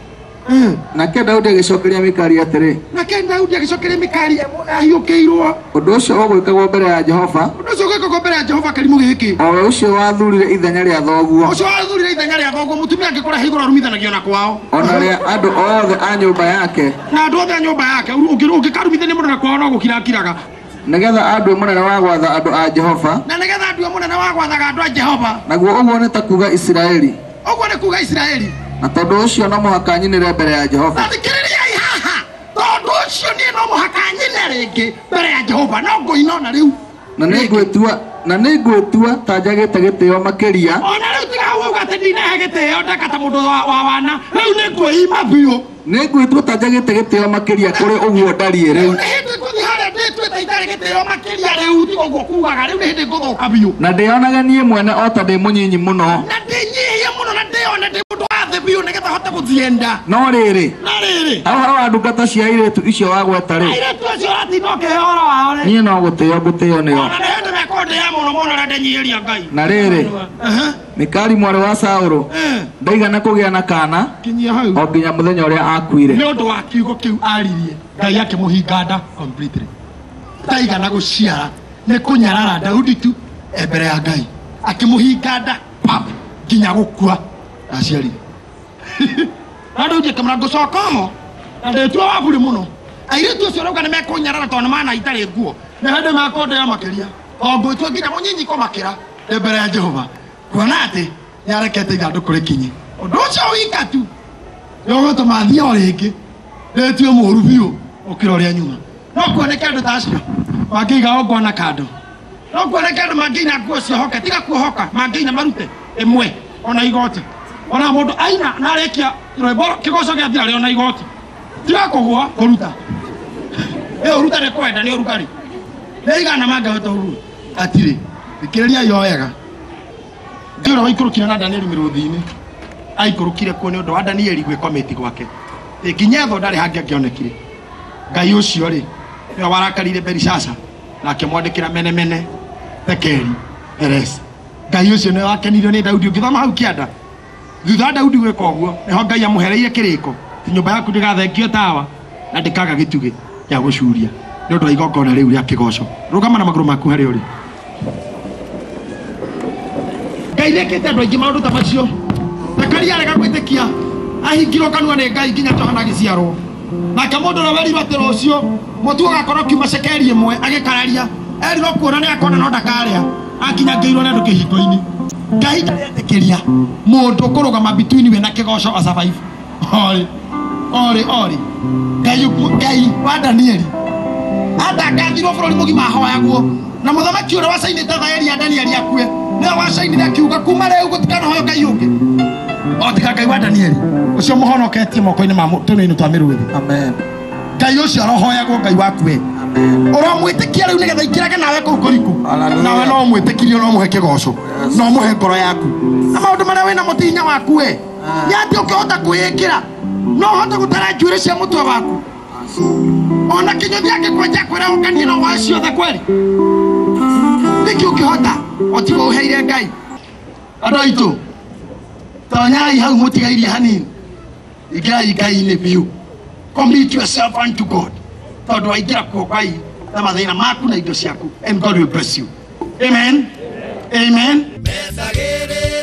Nake Daudi agĩcokeria Mikali atĩrĩ, nake Daudi agĩcokeria Mikali ahiũkĩirwo, ũndũ ũcio ũgwĩkagwo mbere ya Jehova, ũndũ ũcio ũgwĩkagwo mbere ya Jehova kĩrimũ gĩkĩ, o we ũcio wathurire ithenya rĩa thoguo, ũcio wathurire ithenya rĩa thoguo. Mũtumia angĩkũrehe igũrũ arumithanagia na kwao, ona rĩa andũ othe a nyũmba yake, na andũ othe a nyũmba yake ũngĩkarumithania mũndũ na kwao no gũkirakiraga, nĩgetha andue mũnene wa gwatha andũ a Jehova, na nĩgetha andue mũnene wa gwathaga andũ a Jehova, naguo ũguo nĩ ta kuga Isiraeli, ũguo nĩ kuga Isiraeli. Na tondũ ũcio no mũhaka nyinĩre mbere ya Jehova. Thikĩrĩriai haha, tondũ ũcio niĩ no mũhaka nyine rĩngĩ mbere ya Jehova, no ngũina ona rĩu. Na nĩngwĩtua ta njagĩte gĩtĩo makĩria. Ona rĩu tiga uga atĩ ndinahe gĩtĩo ndeka ta mũndũ wa wana, rĩu nĩngwĩima biũ. Nĩngwĩtua ta njagĩte gĩtĩo makĩria kũrĩ ũguo ndariĩ rĩu. Nĩ hĩndĩ ngũthiĩ harĩa ndĩtuĩte itarĩ gĩtĩo makĩria rĩu, tiga ũguo kugaga rĩu nĩ hĩndĩ ngũthũka biũ. Na ndĩonage niĩ mwene o ta ndĩ mũnyinyi mũno. Na ndĩnyihie mũno na ndĩone ndĩ mũndũ wa thĩ biũ nĩgetha hote gũthienda. No rĩrĩ, ha ũhoro wa ndungata cia airĩtu icio wagweta rĩ, airĩtu acio ũratinda ũkĩhe ũhoro wao rĩ, niĩ no gũtĩo ngũtĩo nĩo. Ona nĩ hĩndĩ mekũndĩa mũno mũno na ndĩnyihĩria Ngai. Na rĩrĩ, Mikali mwarĩ wa Saũlũ ndaigana kũgĩa na kana kinyia hau o nginya mũthenya ũrĩa akuire. Nĩ ũndũ wa kiugo kĩu aririe Ngai akĩmũhinga nda completely. Ndaigana gũciara nĩ kũnyarara Daudi tu e mbere ya Ngai akĩmũhinga nda pap nginya gũkua ndaciarire. Na Daudi akĩmwĩra ngũcoka ho na ndĩtua wa burĩ mũno. Airĩtu acio rauga nĩ mekũnyarara tondũ nĩ mana itarĩ nguo nĩ hĩndĩ mekũndĩa makĩria o ngwĩtua nginya mũnyinyi kũmakĩra ndĩ mbere ya Jehova kuona atĩ nĩarekete ithandũkũ rĩkinye. Ũndũ ũcio wika tu nĩũgũtũma thiĩ o rĩngĩ ndĩtue mũũru biũ ũkĩra ũrĩa nyuma. No kuoneke andũ ta acio mangĩiga ũngwana kando, no kuoneke andũ mangĩina nguo ciohoke, tiga kuohoka mangĩina marute ĩmwe ona igoti, ona mũndũ aina na arĩkia rwĩmbo kĩgoco gĩathira rĩ ona igoti, tiga kũgũa kũruta ĩ ũruta nĩ kwenda nĩ ũrugarĩ nĩ igana mangĩhota ũguo atirĩ. Thikĩrĩriai o wega, Ngai ũrĩa waikũrũkire na Danieli mĩrũthi-inĩ aikũrũkire kuo nĩ ũndũ wa Danieli gwĩkomĩti gwake nginya etho ndarĩ hangĩ angĩonekire. Ngai ũcio rĩ nĩwe warakarire Belishasa na akĩmwandĩkĩra mene mene Tekeli Peresi. Ngai ũcio nĩwe wakenirio nĩ Daudi. Ũngĩthoma hau kĩanda thutha wa Daudi gwĩka ũguo nĩho Ngai amũhereire kĩrĩko ti nyũmba yaku ndĩgathengio tawa na ndĩkaga gĩtugĩ gĩa gũcuria nĩ ũndũ wa igongona rĩu rĩa kĩgoco. Rũgama na magũrũ maku harĩa ũrĩ. Ngai nĩekĩte andũ aingĩ maũndũ ta macio. Zakaria arega gwĩtĩkia ahingirwo kanua nĩ Ngai nginya Johana agĩciarwo. Nake mũndũ ũrĩa werirwo atĩ rũciũ mũtu ũgakorwo ũkiuma cekeri ĩmwe agĩkararia erirwo kuona nĩ akona no ndakarĩa akinyangĩirwo nĩ andũ kĩhingo-inĩ. Ngai ndarĩetĩkĩria mũndũ kũrũgama between we na kĩgoco a survive. Orĩ orĩ orĩ Ngai Ngai wa Danieli Atangathirwo bũrũri mũgima ahoyagwo. Na mũthamaki ũrĩa wacainĩte thaĩri ya Danieli akue. Nĩwe wacainire akiuga kuma rĩu gũtikanahoywo Ngai ũngĩ. O tiga Ngai wa Danieli. Ũcio mũhonoketie moko-inĩ ma tũnini twa mĩrũthi. Amen. Ngai ũcio arohoyagwo Ngai waku we. Amen. Ũramwĩtĩkia rĩu nĩgetha ikĩrage nawe kũu kũriku. Hallelujah. Nawe no ũmwĩtĩkirie no ũmũhe kĩgoco. Yes. No ũmũhe ngoro yaku. Na maũndũ marĩa wĩnamo ti hinya waku we. Ah. Nĩ atĩ ũngĩhota kwĩĩkĩra. No ũhote gũtara njuĩrĩ cia mũtwe waku. Ona kĩnyũthi angĩkwenja kwĩra ũkanie no woe ciothe kweri. Nĩkĩ ũngĩhota? O tiga ũheire Ngai. Andũ aitũ, tonyai hau mũtigairie hanini. Ingĩrai Ngai-inĩ biũ. Commit yourself unto God. Tondũ waingĩra kuo Ngai na mathĩna maku na indo ciaku, and God will bless you. Amen. Amen. Methagĩrĩria.